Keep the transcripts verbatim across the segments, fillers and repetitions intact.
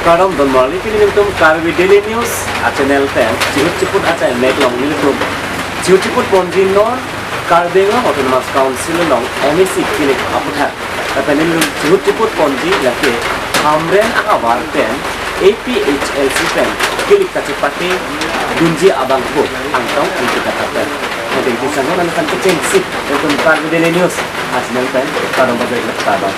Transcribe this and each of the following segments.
Kardom don marli, pini nelitum Karbi Daily News a channel pen chihut chiput achai mek along nelitum chihut chiput ponji non Karbi Anglong Autonomous Council along M A C kilik aputhak. Lapen nelitum chihut chiput ponji lake Hamren ahavar pen A P H L C pen kilik kachepate dunji abangphu Angtong Ingti Kathar pen. Jadi di sana nanti kechengsi nelitum Karbi Daily News a channel pen kardom bajai kardom.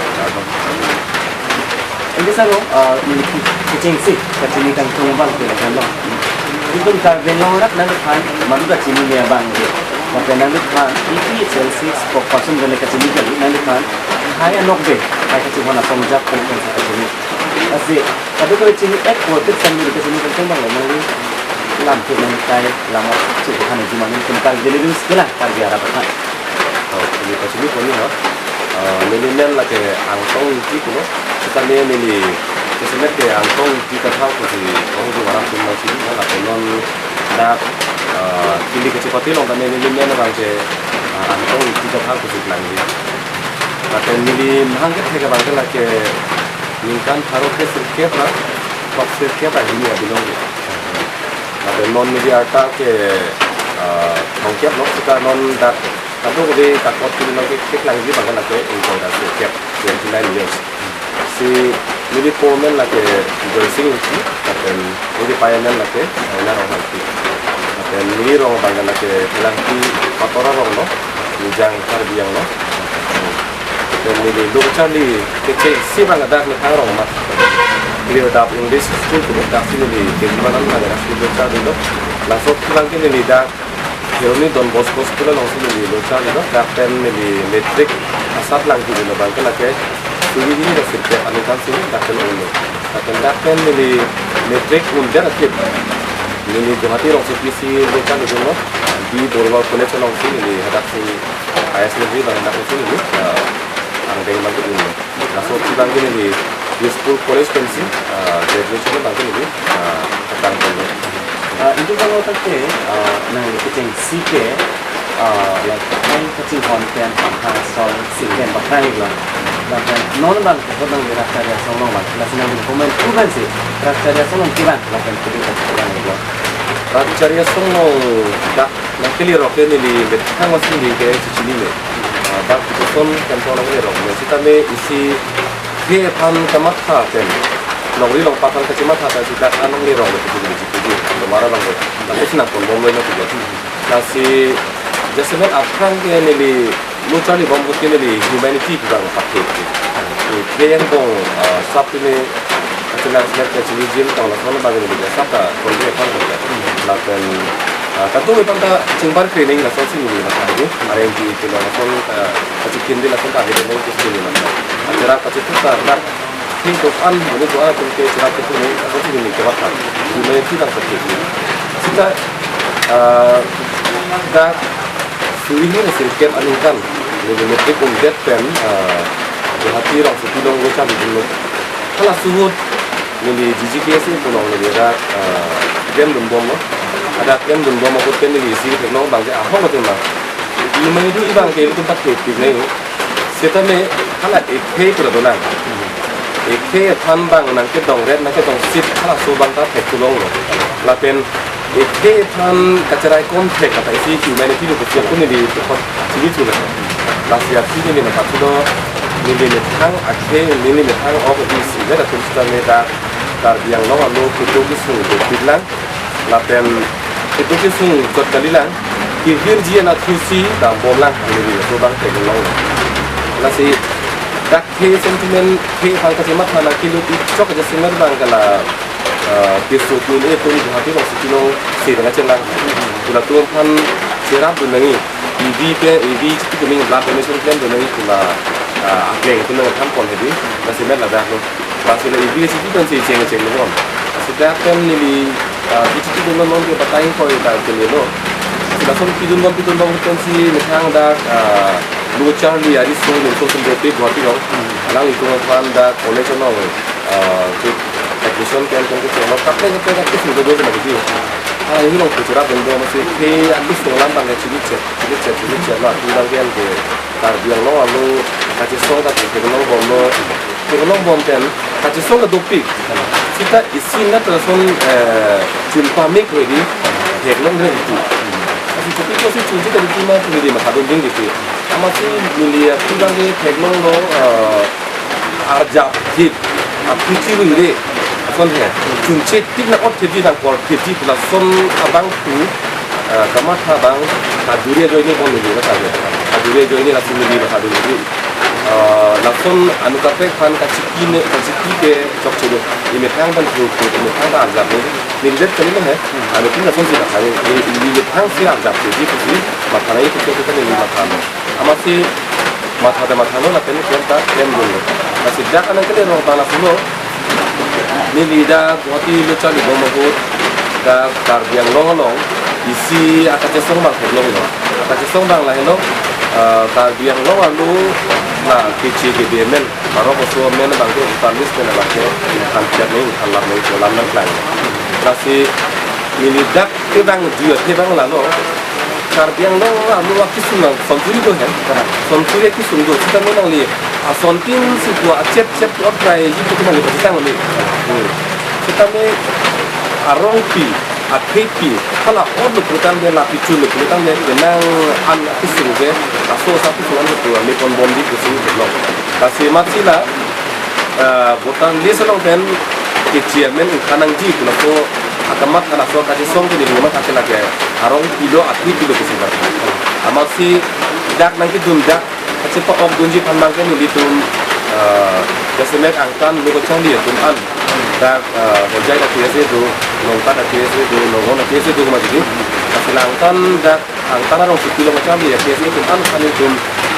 Ingti salo, ah, neli kechengsi kachini kangtung abang ke kan lo. Nelitum Karbi Anglong arat nangkethan madu kachini ni abang ke. Maka nangkethan A P H L C spokesperson kali kachini kali nangkethan. Hai anok be, hai kachini hona songjak kong kong kachini. Asi, tapi kalau chini ek ko tik sambil kachini kangtung abang lo nangli lam tu nangkai lama cukup hana jumani tentang Daily News ke la Karbi arat akan. Oh, ini pachini poni ha. Ah, neli men lake Angtong Ingti pulo. Sitame neli kesemet ke Angtong Ingti Kathar pusi ong du aram tum nangchini ha, lapen non dak, ah, kilik kachepate along tame neli men abang ke, ah, Angtong Ingti Kathar pusi klangji. Lapen neli mahang kethek abang ke lake ningkan pharo kresirkep ra throksirkep ra hini abinong. Lapen non neli arta ke, ah, thomkep lo, sita non dak kadokave kakot pini along ke keklangji abang ke lake ingkoi ra sirkep, twenty nine years. Si neli po men lake Joysing Ingti, lapen neli pei men lake Raina Ronghangpi. Lapen neli rong abang ke lake Phelangpi Pator arong lo, Nijang Karbi Anglong. Lapen neli lo charli kechengsi abang ke dak methang rong ma. Clear Dap English School pulo, dak si neli K G one an lake dak si lo charlilo. Laso abang ke neli dak Kheroni Don Bosco School along si neli lo charlilo, dak pen neli matric asat lang kilo abang ke lake suri hini ra sirkep aningkan si dak pen onglo. Dak pen dak pen neli matric undet aphi neli Guwahati rongsopi si lo charlidunlo, B Borbaroi College along si neli hadak si higher secondary abang hadak si neli, ah, angdeng abang ke unlo. Laso abang ke neli Dispur College pensi, ah, graduation abang ke neli, ah, ketang ponlo. Ah, ingti salo tak ke, ah, nangli kechengsi ke, ah, like, nang kachinghon pen pangha sol si pen pakrang lo. Lapen non abang ke hot nangli Rat Charli Asong along abang, lasi nangli comment tu pensi Rat Charli Asong along kevan, lapen kevan lo. Rat Charli Asong along dak nangkele rok ke neli methang ason neli ke chichinine. Ah, dak Diphu ason kantong nangkele rok ne. Sitame isi khei aphan kamatha pen, longri longpat aphan kachematha pen si dak an nangle rok ne pusi neli chikiji. Tomar abang ke. Tapi sinang pon bom lo na tiga. Lasi jasemet aphrang ke neli lo charli bom ahut ke neli humanity abang pakai. Khei angbong, ah, sap ini kachelang selek kachini jim tang lason abang neli ke sap ta kondre aphan ke. Lapen, ah, katu aphan ta chingbar training lason si neli matha di. Areng di ke lason, ah, kachikin di lason ta agi neli ke si neli matha. Acara kachitu ta dak khei do-an, mene do-an atum ke cherap kepu ne, lason si neli kematha. Humanity abang pakai. Sita, ah, dak suri hini ra sirkep aningkan neli matric undet pen, ah, Guwahati rongsopi along lo charlidunlo. Halaso ahut neli G G K S A pu along neli dak, ah, klem dun bomlo. Hadak klem dun bom ahut pen neli isi theklong abang ke ahok atum ma. Imai du abang ke ilitum ta thepik nai. Sitame hala ekhei pura dolang. Ekhei aphan abang nangkedongret nangkedongsit halaso abang ta thek thu longlo. Lapen ekhei aphan kacherai kom thek kata isi humanity lo pusi ako neli tukot chili chula. Lasi aphi neli nangpathulo, neli methang akhei, neli methang ok isi vet atum sitame dak Karbi Anglong alo kedo kesung dopik lang. Lapen kedo kesung chot kalilang, kevirji anatthu si dambomlang, neli laso abang theklong. Lasi dak khei sentiment, khei aphan kachematha nangkelut ik chok aja semer abang ke la, ah, keso kun e tun Guwahati along si kilong se abang chelang. Kula atum aphan cherap dun nangji, ibi pe, ibi chiti kuning blood donation camp dun nangji kula, ah, akleng atum nangthan pon hedi, lasemet ladak lo. Lasi la ibi chiti pensi cheng cheng lo. Lasi dak pen neli, ah, ibi chiti dun non ke batai koi ta kelelo. Lasi lason pidun bom pidun bom pensi methang dak, ah, lo charli ari so lo so sumbote Guwahati along. Alanglitum aphan dak college along, ah, ke admission pen pen kecheng lo kaprek kaprek kaprek sumbote do lagi. Ah, ini along kuchura dun bom si khei agi so alam abang ke chili chet chili chet chili chet lo atu abang ke Karbi Anglong alo kachesong ta theklong bomlo. Theklong bom pen Kachesong ke dopik. Sita isi na ta lason, eh, chunpa mek ready. Theklongle itu. Lasi kopi kosi chunji ta itu ma ready ma kadun ding gitu. Amatsi neli aphi abang ke theklonglo, eh, arjap thip. Aphi chiru ire. Lason he. Chunche tik na ot thipji nangkok thipji lason abang tu, eh, kamatha abang kaduri ajoine bom neli na sabe. Kaduri ajoine lasi neli na kaduri. Eh, lason anu kaprek aphan kachiki ne, kachiki ke chokche do. Emethang aphan thu thu, emethang ta arjap ne. Neli det kali ne he. Anu tin lason si na kali. Emethang si arjap ne. Ji kusi matha nai kusi kusi neli matha ne. Amatsi matha ta matha lo, lapen klem ta klemdunlo. Lasi dak anang kali rong bang lapulo. Neli dak Guwahati lo charli bom ahut, dak Karbi Anglong along isi akachesong abang theklonglo. Akachesong abang lahelo, eh, Karbi Anglong arlo la keche kebe amen, arong oso amen abang ke voter list pen abang ke ingthan chet nang, ingthan lap nang, ingthan lap nangklang. Lasi neli dak kevangji athe abang lalo, Karbi Anglong arlo akesung along Sonpuri do he. Sonpuri akesung do. Sitame nangli ason tin si pu achep chep ot prai ji pu nangli pachethang ni. Hmm. Sitame arongpi, athepi, hala ot lo putang de, lapi chun lo putang de, nang an akesung de, aso sa akesung an lo pu, me pon bomji pu si lo. Lasi amatsi la, eh, voter list along pen ke chairman ingthan nangji pu laso akamatha laso kachesong ke neli matha ke lake arongpi lo, athepi lo pusi dak. Amatsi dak nangkedun dak kachepa-okdunji aphan abang ke nelitum, eh, jasemet angtan lo kachangli atum an. Dak, eh, Hojai ta K S A do, Longka ta K S A do, Nongkrong ta K S A do mati di. Lasi la angtan dak angtan arongsopi along kachangli K S A atum an aphan nelitum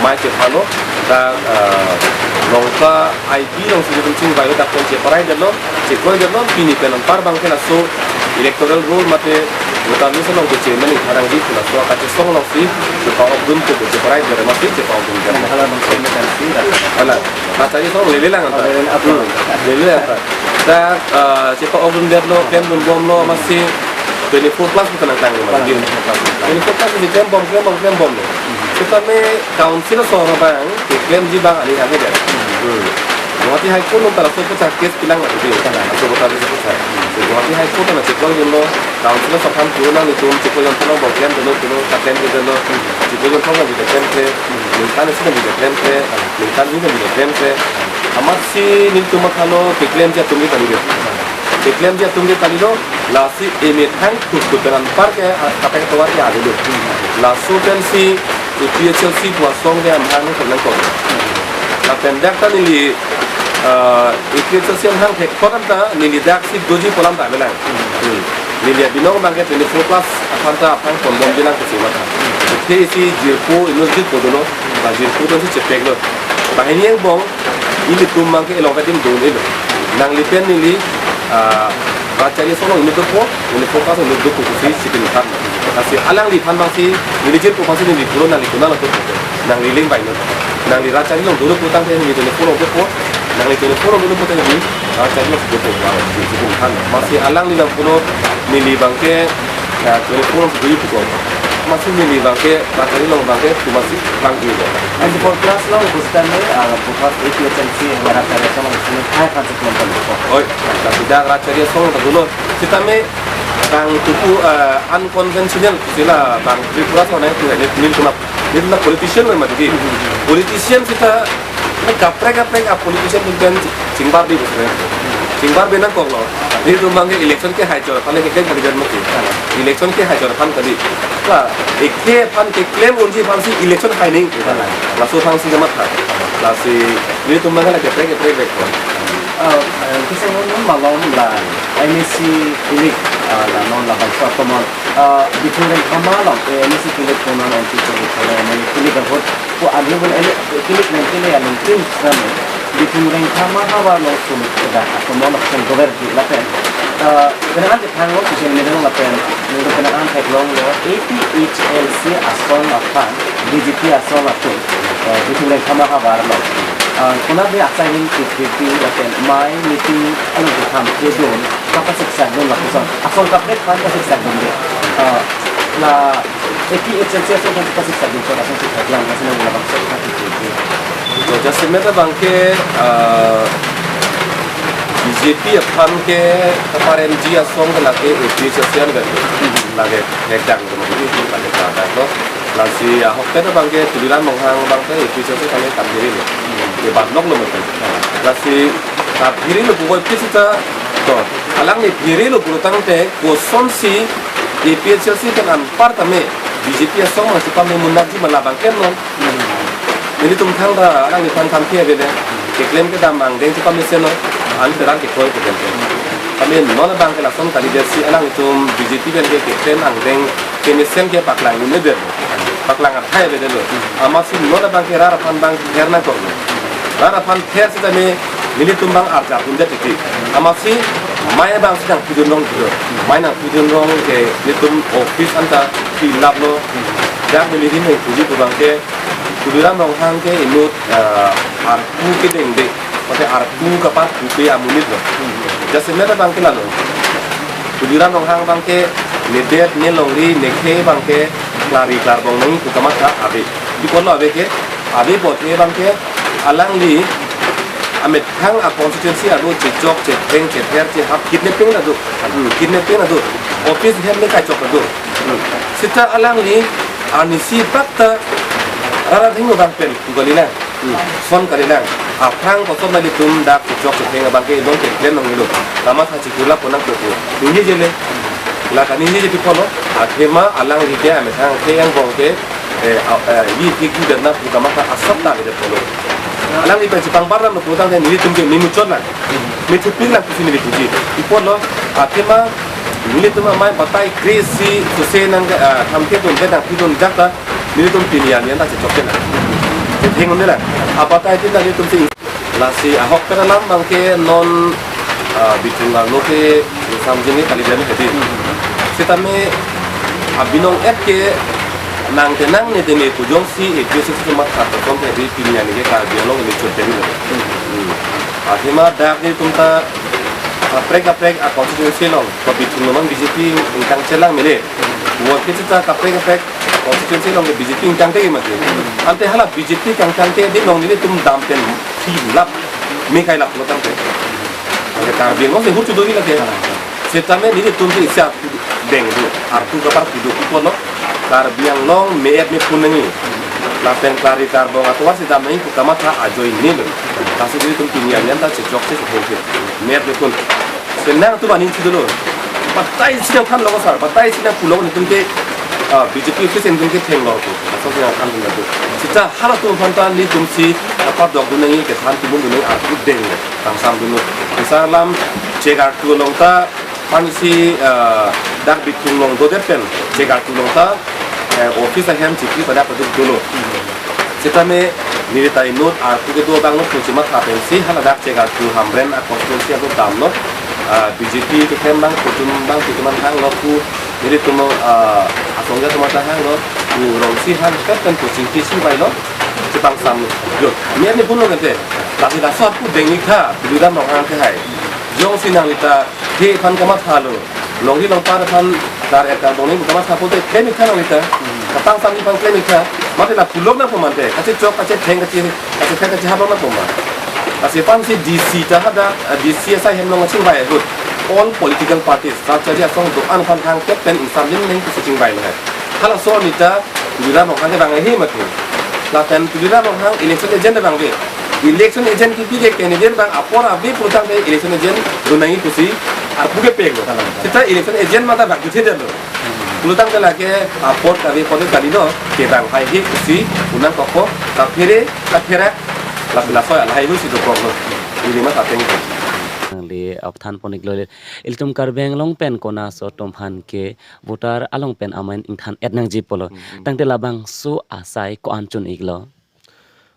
mai chephalo, dak, eh, Longka I B alongsi nelitum chingvailo, dak pen cheparai detlo, chekroidetlo, pini pen anpar abang ke laso electoral roll mate voter list along ke chairman ingthan nangji pu laso akachesong alongsi chepa-okdun pu cheparai det, amatsi chepa-okdun det. Hala abang chairman kan si dak. Hala, kachari song lele lang anta. Oh, lele lang, apa? Hmm, lele lang anta. Dak, eh, chepa-okdun detlo, klemdun bomlo, amatsi twenty-four plus pu ta nangklang lo, Palang mati. Twenty-four plus. Twenty-four plus si klem bom, klem bom, klem bomlo. Hmm. Sitame council asong abang, keklemji abang aning hanghe det. Hmm. Guwahati High Court along ta laso puthot case kelang mati di. Kelang. Laso puthot case puthot. Hmm. So, Guwahati High Court along cheklongdunlo, council asong aphan puro nanglitum, chiklo jon throk abang klemdunlo, puro kaklem kedunlo. Hmm. Chiklo jon throk abang bida klemkle, ningkan isi abang bida klemkle, ningkan ni abang bida klemkle. Amatsi nelitum mathalo, keklemji atum ke kali ke. Keklemji atum ke kalilo, lasi emethang thukthuk pen anpar ke, ah, kaprek tovar ke adu do. Laso pensi A P H L C pu asong ke amahang nangkok nangkok. Lapen dak ta neli, ah, A P H L C amahang thekthot anta neli daksi doji pu alam ta avelang. Hmm. Neli abinong abang ke twenty-four plus aphan ta aphan pon bomji nang pusi matha. Athe isi jirpo, inut jirpo dolo, ba jirpo tonsi chepeklo. Banghini angbong, ilitum abang ke elong katim dun ilo. Nangli pen neli, ah, rat charli asong along inut dopo, neli focus inut dopo pusi chipin than. Lasi alangliphan abangsi, neli jirpo aphansi neli puro nangli konat along dopo. Nangli leng bai inut. Nangli rat charli along dolo putangte neli twenty-four along dopo. Nangli twenty-four along dolo putangte neli rat charli along dopo. Chipin than. Amatsi alangli nangpulo neli abang ke, ah, twenty-four along doji pupo. Amatsi neli abang ke, rat charli along abang ke, tu amatsi bang ji. Twenty-four plus along pusitame, ah, puthot A P H L C, rat charli asong along pusitame, hai khan seklem kan pupo. Oi, lasi dak rat charli asong along ta dolo. Sitame, kang tuku, ah, unconventional, sila bang Tripura asong nai tu, nelitum, nelitum politician lo mati di. Politician sita, na kaprek kaprek a politician atum pen chingbarbi pusre. Chingbarbi nangkoklo. Nelitum abang ke election kehai chor aphan ke keng kali jan mati. Election kehai chor aphan kali. La, ekthe aphan keklem unji aphansi election hai nang. Laso aphansi kamatha. Lasi nelitum abang ke la kaprek kaprek vek ko. Oh, eh, kisa mo malom la M A C kilik, ah, la non labangso atomon. Ah, Bithung Rengkhama along, eh, M A C kilik konon M P kilik konon, M L A kilik ahut, ko agi pun ele, eh, kilik nang kele along tim sami. Bithung Rengkhama havar along sum dak atomon action dover di lapen. Ah, kenangan kethang lo social media along lapen, nunggu kenangan theklonglo, A P H L C asong aphan, B J P asong atum, eh, Bithung Rengkhama havar along. Ah, konat de asahin P P P lapen mai meeting along ketham kedun, kapasiksak dun lapuson. Asong kaprek aphan kasiksak dun de. Ah, la A P H L C asong aphan kasiksak dun, asong siksak lang, asong labangso aphan P P P. To, jasemet abang ke, ah, B J P aphan ke kaparemji asong ke lake A P H L C an kan. Lake hekdang ke mati lake kadak lo. Lasi ahokpet abang ke Tuliram Ronghang abang ke A P H L C kami kambiri lo. Ke banlok lo mati. Lasi kambiri lo pukoi pisi ta to. Alangli biri lo pulotangte kosonsi A P H L C pen anpar tame B J P asong mang sipame munakji ma labang ke non. Nelitum thangta alangliphan thampi avele. Keklem kedam angdeng chepamesen non. An terang ke koi ke den. Kami non abang ke lason kalidet si alanglitum B J P pen ke keklem angdeng kemesen ke paklang un'edetlo. Paklang athai avedetlo. Amatsi non abang ke rat aphan abang pher nangkoklo. Rat aphan pher sitame nelitum abang arjap un'edet titi. Amatsi mei abang si nangpidun rong pidun. Mei nangpidun rong ke nelitum office anta fill up lo. Dak neli ri nangpuji pu abang ke Tuliram Ronghang ke inut, eh, arpu kedengde, mate arpu kaparpupe amonit lo. Jasemet abang ke lalo. Tuliram Ronghang abang ke nedet, nelongri, nekhei abang ke klari klarbong nangji pu kamatha ave. Di kono ave ke, ave bote abang ke alangli amethang a constituency ado chechok, chetheng, chether, chehap, kidnapping ado. Hmm, kidnapping ado. Office hem ne kachok ado. Hmm. Sita alangli arnisi pakta rat athengno abang pen pu kalilang. Hmm. Son kalilang. Aphrang koson nelitum dak chechok chetheng abang ke long ke plan nong lo. Kamatha chikulap ponang koko. Ningje jele. La kaningje je pi kono. Athema alangli ke amethang ke angbong ke, eh, a-, eh, yi thik ju dan na pu kamatha asap ta le kono. Alangli pen chepangbar lam lo pulotangte nelitum ke memuchot lang. Methupin lang pusi neli puji. Pi kono athema nelitum amei batai krisi suse nang, ah, thamke dun ke nangpidun jak ta nelitum pini arni anta chechok ke na. Chetheng un-e lang. Abatai tin ta nelitum si lasi ahokpet alam abang ke non, ah, Bithung arlo ke samjini kali jani hedi. Sitame abinong et ke nang tenang ne tene pu jongsi A P H L C matha tokom hedi pini arni ke Karbi Anglong ne chot teri. Hmm. Athema dak nelitum ta kaprek kaprek a constituency along, ko Bithung along B J P ingtang chelang mene. Buat kita ta kaprek kaprek constituency along ke B J P ingtangte mati. Ante hala B J P kangtangte di along nelitum dam pen si lap me kai lap lo tangte. Ante Karbi Anglong si hur chudo ni lake. Sitame nelitum si isi arpu deng do, arpu kaparpu do pu kono. Karbi Anglong me-et mepun nangji. Lapen klari klarbong atovar si dam nangji pu kamatha ajoine lo. Lasi nelitum pini arni anta chechok si chetheng ke. Me-et mepun. Senang tu bani si dolo. Batai si nangthan lo sar, batai si nangpu lo nelitum ke, ah, B J P office nelitum ke thenglo tu. Laso si nangthan lo tu. Sita halatum aphan ta nelitum si apa dok dun nangji kethan tumun dun nangji arpu deng. Kangsam dun lo. Misal alam Chegartu along ta pensi, eh, dak Bithung along dodet pen Chegartu along ta, eh, office ahem chikri pada paduk dolo. Sitame neli ta inut arpu kedo abang lo pu chematha pensi hala dak Chegartu Hamren a constituency ako damlo, ah, B J P keklem abang kutum abang kutum an hanglo pu nelitum, ah, asong atum ta hanglo pu rongsi hangpet pen pu chingki si bailo chepangsam lo. Yo, ni ani pun lo kante. Tapi laso arpu deng-ik tha, Tuliram Ronghang ke hai. Jongsi nangli ta he aphan kamatha lo. Longri longpar aphan dar-et karbong nangji pu kamatha pulote klem-ik tha nangli ta. Kapangsam-ji aphan klem-ik tha. Mate la pulok nangpo mante. Kachechok, kachetheng, kache, kachetheng, kachehap nangpo ma. Lasi pensi D C ta hadak, eh, D C asai hem along chingvai ahut. All political parties, rat chari asong do-an aphan hangpet pen ingsamjin nangji pusi chingvai lo hai. Halaso arni ta Tuliram Ronghang ke bang ahi mati. Lapen Tuliram Ronghang election agent bang ke. Election agent kipi ke candidate bang apor ave pulotangte election agent dun nangji pusi arpu kepek lo. Sita election agent mata bak juthe detlo. Pulotangte lake apor kave apor kalilo, kevang haihe pusi unang koko, kaphere, kapherak, lapen laso lahai husi dokoklo. Ili mata ateng. Nangli apthan pon-iklo le. Ilitum Karbi Anglong pen konatso atum aphan ke voter along pen amen ingthan-et nangji pulo. Hmm, hmm. Tangte labangso asai ko-an chun-iklo?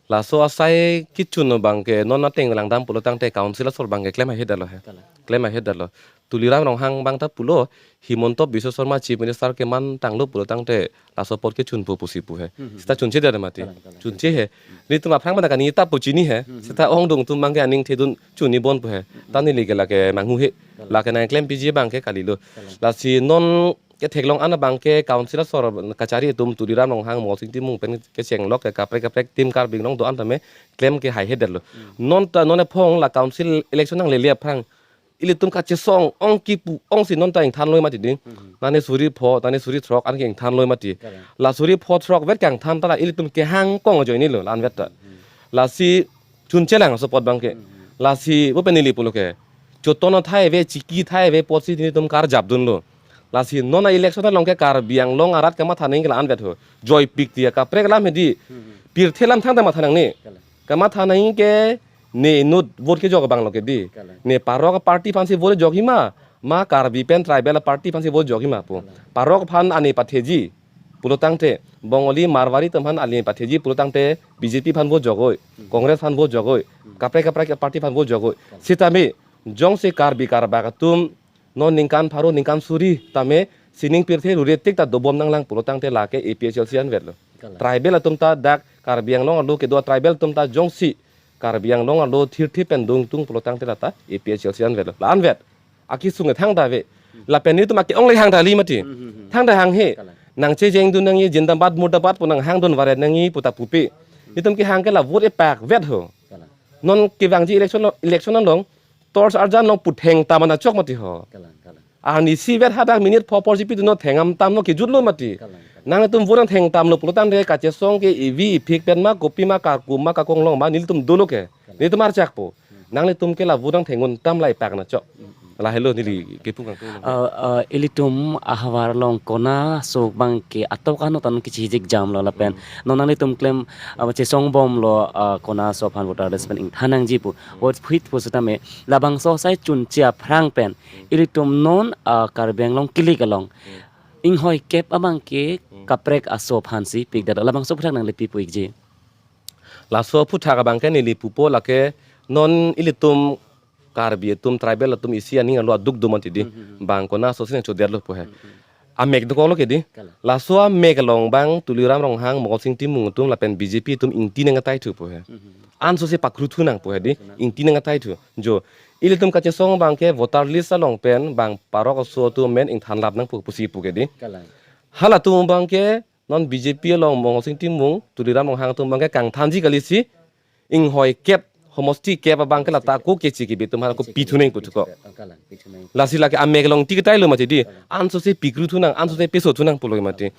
Laso asai kechun abang ke non ateng langdam pulotangte council asor abang ke klem ahedetlo he. Kalang. Klem ahedetlo. Tuliram Ronghang abang ta pulo Himanta Biswa Sarma Chief Minister keman tanglo pulotangte laso apor kechunpo pusi pu he. Hmm, hmm, sita hmm. Chunchedet mati. Kalang, kalang. Chunche he. Nelitum aphrang mana kaningje ta pu chini he. Hmm, hmm. Sita ongdung atum abang ke aning thedun chun-ik bon pu he. Hmm. Ta neli ke lake manghu he. Kalang. Lake nangklempiji abang ke kalilo. Kalang. Lasi non ketheklong an abang ke council asor kachari atum Tuliram Ronghang, Molsing Timung pen kecheng lok ke kaprek kaprek team Karbi Anglong do-an tame klem ke haihedetlo. Hmm. Non ta non aphong la council election nanglele aphrang ilitum kachesong ong kipu ongsi non ta ingthan loi mati ding. Hmm. Nane suri pho, nane suri throk, anke ingthan loi mati. Kalang. La suri pho throk vet kangthan ta la ilitum kehang kong ajoine lo, la-an vet ta. Hmm. Lasi chunchelang support abangke. Hmm. Lasi bo pen neli pulo ke. Choton athai ave, chiki athai ave, apotsi nelitum karjap dunlo. Lasi non a-election along ke Karbi Anglong arat kamatha nangji ke la-an vet ho. Joypik tiya kaprek alam hedi. Hmm. Pirthe alam thangta matha nangne. Kalang. Kamatha nangji ke ne inut vote kejok abang lo ke di. Kalang. Ne parok party aphansi vote jokji ma, ma Karbi pen tribal party aphansi vote jokji ma pu. Kalang. Parok aphan ane patheji pulo tangte, Bengali Marwari atum aphan ane patheji pulo tangte B J P aphan vote jokoi, hmm, Congress aphan vote jokoi, hmm, kaprek kaprek party aphan vote jokoi. Kalang. Sitame jongsi Karbi Karbak atum non ningkan pharo ningkan suri tame sining pirthe rure tik ta dobom nanglang pulo tangte lake A P H L C an vetlo. Kalang. Tribal atum ta dak Karbi Anglong arlo kedo tribal atum ta jongsi Karbi Anglong arlo thirthip pen dungtung pulo tangte lata A P H L C an vetlo. La-an vet. Akesung thangta ave. Lapen nelitum ake-ong le hang ta kali mati. Hmm, hmm, hmm. Thangta hanghe. Kalang. Nangchejeng dun nangji, Zindabad Murdabad pu nanghang dun varet nangji puta pupe. Nelitum kehang ke la vote epak vet ho. Kalang. Non kevangji election lo, election along torch arjan along pu thengtam ana chok mati ho. Kalang, kalang. Arnisi vet hadak minute pho apor si pidunlo, thengtam tam lo kejutlo mati. Kalang, kalang. Nanglitum vote nangthengtamlo pulo tangte kachesong ke ivi iphik pen ma, kopi ma, karku ma, kakong long ma, nelitum dolo ke. Kalang. Nelitum archakpo. Hmm. Nanglitum ke la vote nangtheng-un tam la epak ana chok. Hmm, hmm. Lahelo neli kipu kangtung. Uh, uh, ilitum ahavar along kona aso abangke atok ano tan kechijik jamlo lapen. Hmm. Non nanglitum klem, uh, chesong bomlo, uh, kona aso aphan voter list pen ingthan nangji pu. Hmm. Vote phit pu sitame labangso asai chunche aphrang pen. Hmm. Ilitum non, uh, Karbi Anglong kilik along. Hmm. Inghoi kep abangke, hmm, kaprek aso aphansi pik dat labangso aphuthak nangli pi pu-ikji. Laso aphuthak abangke neli pupo lake non ilitum Karbi atum tribal atum isi aning arlo aduk do mati di. Hmm, hmm, hmm. Bang kona aso si nangchodetlo pu he. Hmm, hmm. Amek dokoklo ke di. Kalang. Laso amek along abang Tuliram Ronghang, Mogolsing Timung atum lapen B J P atum ingti nangkathaithu pu he. Hmm, hmm, hmm. Anso si pakruthu nang pu he di. Pakruthu nang. Ingti nangkathaithu. Jo, ilitum kachesong abangke voter list along pen bang parok aso atum men ingthanlap nang pu, pusi pu ke di. Kalang. Halatum abangke non B J P along Mogolsing Timung, Tuliram Ronghang atum abangke kangthanji kali si, inghoi kep, homosti kep abangke lata ako keche kebe atum aphan ako pithu nang puthukok. Kalang, pithu nang. Lasi lake amek along ingti ketailo mati di, anso si pikruthu nang, anso si pesothu nang pulo mati.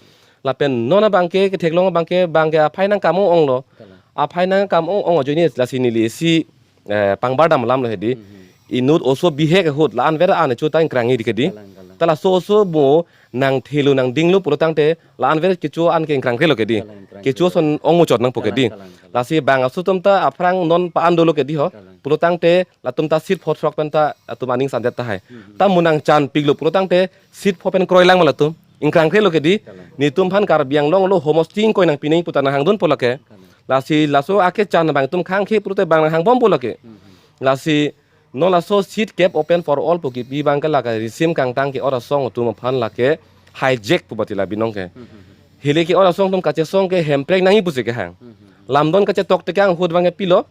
Lapen non abangke, ketheklong abangke, abangke aphai nangkam ong-onglo. Kalang. Aphai nangkam ong-ong ajoine lasi neli si eh, pangbar dam alam lo he di. Mhm. Inut oso bihek ahut la-an ver an chu ta ingkrang-i di ke di. Kalang, kalang. Ta laso oso mo nangthelo nangdinglo pulo tangte la-an ver kecho an ke ingkrang-krelo ke di. Kalang, ingkrang-krelo. Kecho ason ong muchot nang pu ke di. Kalang, kalang, kalang. Lasi bang aso atum ta aphrang non pa-an dolo ke di ho. Kalang. Pulo tangte latum ta seat pho throk pen ta latum aning sandet tahai. Mhm. Ta mo nangchanpiklo pulo tangte seat pho pen kroilang ma latum. Ingkrang-krelo ke di. Kalang. Netum aphan Karbi Anglong arlo homosti ingkoi nangpi nang pu ta nanghangdunpo lake. Kalang. Lasi laso akechan abang itum khangkhe pulote bang nanghangbompo lake. Mhm. Lasi non laso seat kept open for all pu kipi abangke lake risim kangtang ke-ot asong atum aphan lake hijack pu bati la binong ke. Mhm. Hile ke-ot asong atum kachesong ke Hemprek nangji pusi kehang. Mhm. Lamdon kachetok tekang ahut abangke pilo.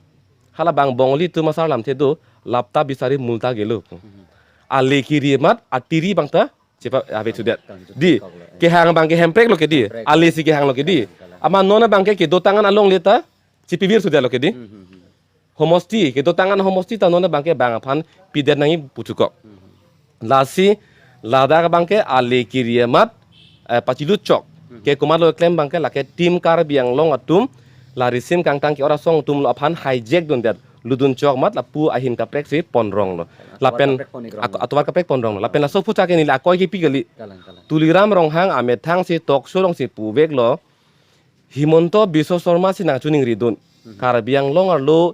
Hala bang Bengali atum asar lamthe do, lapta bisari multa gelo. Mhm. Ale kiri amat atiri abang ta chepa ave sudet. Kalang, kalang, di, kalang, eh. Kehang abangke Hemprek lo ke di. Hemprek. Ale si kehanglo ke di. Kalang, kalang. Amat non abangke kedotang an alongle ta chepivir sudetlo ke di. Hmm, hmm, hmm. Homosti, kedotang an homosti ta non abangke bang aphan pidet nangji puthukok. Hmm, hmm. Lasi ladak abangke ale kiri amat, eh, pachilut chok. Hmm. Ke komatlo klem abangke lake Team Karbi Anglong atum la risim kangtang ke-ot asong atum lo aphan hijack dundet. Ludun chok amat lapu ahin kaprek si ponronglo. Atovar lapen kaprek ponronglo. Ak-, atovar kaprek ponronglo. Lapen laso aphuthak ke neli akoi kipi kali. Kalang, kalang. Tuliram Ronghang amethang si talk show along si puveklo. Himanta Biswa Sarma si nangchiningridun. Mhm. Karbi Anglong arlo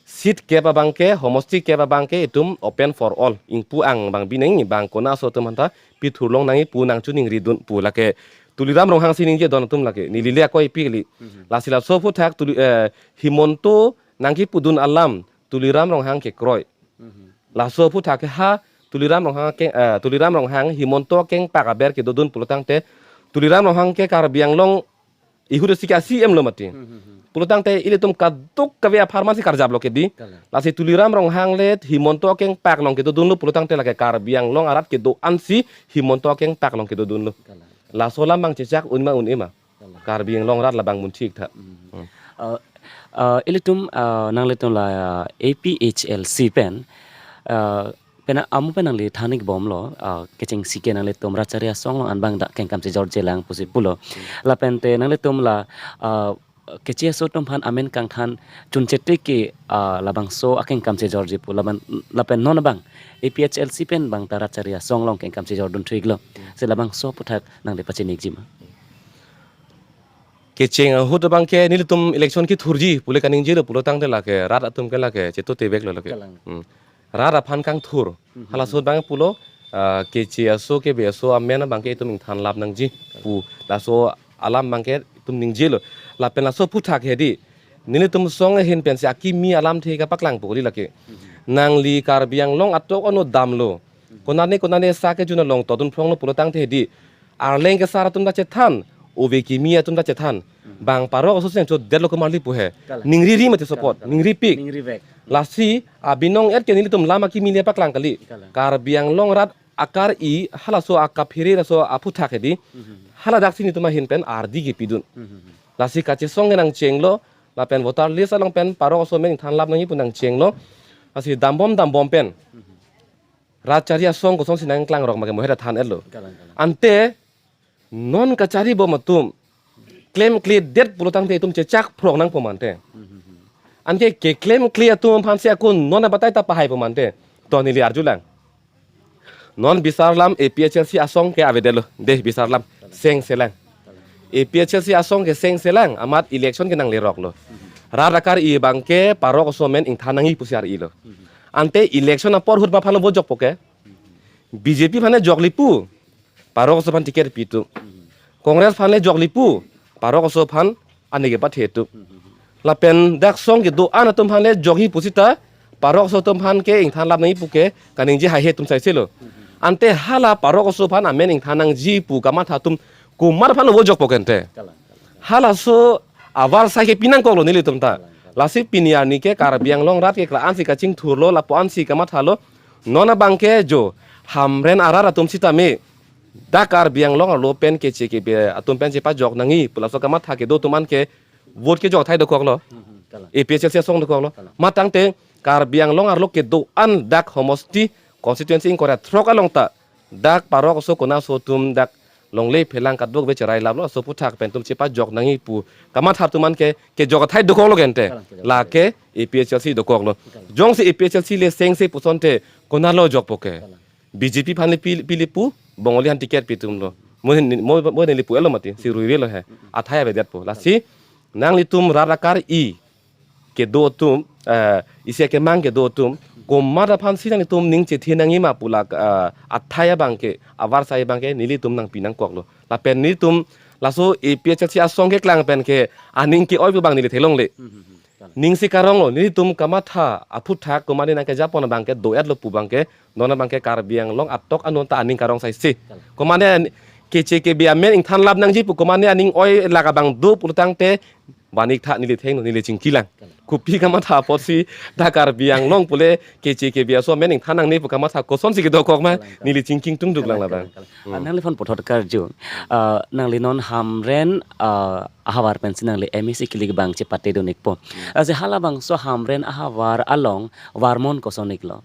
seat kept abangke, homosti kept abangke itum open for all. Ingpu ang bang binong bang kona aso atum aphanta pithurlong nangji pu nangchiningridun pu lake Tuliram Ronghang si ningje don atum lake. Neli le akoi kipi kali. Mhm. Lasi laso aphuthak Tuli, eh, Himanta nangkipudun alam Tuliram Ronghang kekroi. Mhm. Laso aphuthak ke ha Tuliram Ronghang ke, eh, Tuliram Ronghang Himanta kengpak aber kedodun pulo tangte Tuliram Ronghang ke Karbi Anglong ihut si ke a-C M lo mati. Mhm, mhm. Pulo tangte ilitum kaduk kave apharman si karjaplo ke di. Kalang. Lasi Tuliram Ronghang le Himanta kengpak along kedodunlo pulo tangte lake Karbi Anglong arat kedo-an si Himanta kengpak along kedodunlo. Kalang. Laso alam abang chechak un ma un-e ma. Kalang. Karbi Anglong arat labang munthik tha. Mhm. Hmm. Uh, uh, ilitum, uh, nanglitum la, uh, A P H L C pen, uh, Pen amu pen nangli than-ik bomlo, ah, kechengsi ke nanglitum Rat Chari Asong along anbang dak kengkam chejor-je lang pusi pulo. Lapente nanglitum la, ah, Keche aso atum aphan amen kangthan chunchete ke, ah, labangso akengkam chejor-je pu laban, lapen non abang A P H L C pen bang ta Rat Chari Asong along kengkam chejor dun thu-iklo. Si labangso aphuthak nangli pachini-ikji ma? Kecheng ahut abang ke nelitum election kethurji pule kaningjelo pulo tangte lake rat atum ke lake chetoteveklo lake. Kalang. Hmm. Rat aphan kangthur. Mhm. Halaso abang pulo, ah, Keche aso Kebe aso amen abang ke itum ingthan lap nangji pu laso alam abang ke itum ningjelo. Lapen laso aphuthak hedi nelitum song ahin pensi akimi alamthe kapaklang pu kali lake. Mhm. Nangli Karbi Anglong atok ano damlo. Konane konane sa kejun along todun phronglo pulo tangte hedi arleng kesar atum ta chethan, ove kimi atum ta chethan. Hmm. Bang parok aso seng chodetlo komarli pu he. Kalang. Ningriri mati sopot, kalang, kalang, ningripik. Ningrivek. Lasi abinong et ke nelitum lam akimi le paklang kali. Kalang. Karbi Anglong rat akar-i halaso akaphere laso aphuthak hedi. Mhm. Haladak si nelitum ahin pen ardi kepidun. Mhm. Lasi kachesong ke nangchenglo, lapen voter list along pen parok aso amen ingthan lap nangji pu nangchenglo. Lasi dambom dambom pen. Mhm. Rat Chari Asong kosonsi nangklangrok ma ke mohe ta than-etlo. Kalang, kalang. Ante non kachari bom atum klemkledet pulo tangte itum chechak phrong nangpo mante. Hmm, hmm, hmm. Anke keklemkle atum aphansi ako non abatai ta pahaipo mante. To neli arjulang. Non bisarlam A P H L C asong ke avedetlo. Dei bisarlam. Sengselang. A P H L C asong ke sengselang amat election ke nangleroklo. Rat akar-i abang ke parok aso amen ingthan nangji pusi ar-ilo. Ante election apor ahut ma aphanlo vote jokpo ke. B J P aphan le jokli pu. Parok aso aphan ticket pi atum. Congress aphan le jokli pu. Parok aso aphan aneke pathe atum. Lapen dak song kedo-an atum aphan le jokji pusita parok aso atum aphan ke ingthan lap nangji pu ke kaningje haihe atum saiselo. Ante hala parok aso aphan amen ingthan nangji pu kamatha atum komat aphanlo vote jokpo ke ante. Kalang, kalang. Halaso avarsai ke pinangkoklo nelitum ta. Kalang, kalang. Lasi pini arni ke Karbi Anglong rat ke kla-ansi kachingthurlo, lapu-ansi kamathalo. Non abang ke jo Hamren arat atum sitame dak Karbi Anglong arlo pen Keche Kebe atum pen chepajok nangji pu laso kamatha kedo atum an ke vote kejok athai dokoklo. Hmm, hmm, kalang. A P H L C asong dokoklo. Kalang. Matangte Karbi Anglong arlo kedo-an dak homosti constituency ingkoi ra throk along ta dak parok aso kona aso atum dak longle phelang kadokave cherai laplo, aso aphuthak pen atum chepajok nangji pu kamatha atum an ke kejok athai dokoklo ke ante. Kalang, kejok athai. Lake A P H L C dokoklo. Kalang. Jongsi A P H L C le sengse pusonte konatlo jokpo ke. Kalang. B J P aphan le pi, pili pu, Bongali aphan ticket pi atumlo. Mo neli, mo, mo neli pu-etlo mati, si ruirelo he. Athai avedetpo. Lasi nanglitum rat akar-i kedo atum, eh, isi akemang kedo atum, komat aphansi nanglitum ning chethe nangji ma pu la, eh, athai abang ke, avarsai abang ke nelitum nangpi nangkoklo. Lapen nelitum laso A P H L C asong keklang pen ke aning ke-oi pu abang neli theklongle. Hmm, hmm, hmm. Kalang. Ning si karonglo, nelitum kamatha aphuthak komatne nangkejapon abang ke do-etlo pu abang ke, non abang ke Karbi Anglong atok anon ta aning karong saisi. Kalang. Komatne Keche Kebe amen ingthan lap nangji pu komatne aning oi lak abang do pulo tangte banik tha neli thengno, neli chingkilang. Kalang. Kopi kamatha apotsi dak Karbi Anglong pule Keche Kebe aso amen ingthan nangne pu kamatha kosonsi kedokok ma. Kalang, kalang. Neli chingki ingtungduk lang. Kalang, labang. Kalang, kalang. Hmm. Ah, nangliphan puthot karju. Ah, nangli non Hamren, ah, ahavar pensi nangli M A C kili abang chepate dun-ikpo. Hmm. Lasi halabangso Hamren ahavar along varmon koson-iklo?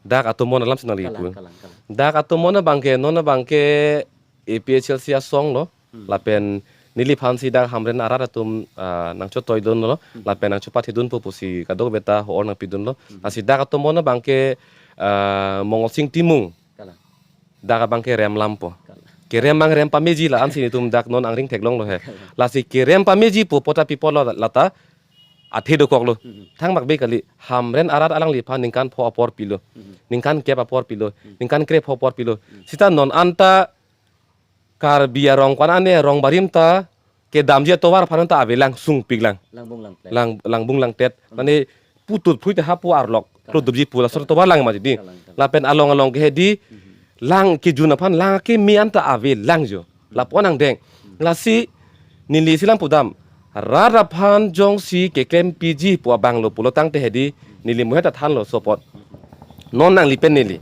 Dak atomon alamsi nangli pu. Kalang, kalang, kalang. Dak atomon abang ke, non abang ke A P H L C asong lo. Hmm. Lapen neliphansi dak Hamren arat atum, ah, nangchotoidunlo. Hmm. Lapen nangchopathe dunpo pusi kadokave ta ho-or nangpidunlo. Hmm. Lasi dak atomon abang ke, ah, Mongolsing Timung. Kalang. Dak abang ke rem lampo. Kalang. Kerem abang rem pameji la ansi netum dak non angring theklonglo he. Kalang. Lasi kerem pameji pu pota pi apotlo lata athe dokoklo. Mhm. Thangmak be kali, Hamren arat alangliphan ningkan pho apor pilo. Mhm. Ningkan kep apor pilo. Mhm. Ningkan krepho apor pilo. Mhm. Sita non anta Karbi arong kwan ane rong barim ta kedamji atovar aphan ta avelang sungpiklang. Langbung langplet. Lang, langbung langtet. Hmm. Mane putut phui ta hapu arlok. Kalang. Produpji pu laso tovar lang mati di. Kalang, kalang. Lapen along along ke hedi, hmm, lang kejun aphan lang keme anta avelang jo. Lapu-an angdeng. Hmm. Lasi neli silang pudam. Rat aphan jongsi keklempiji pu abang lo pulo tangte hedi neli muhet athan lo sopot. Non nangli pen neli.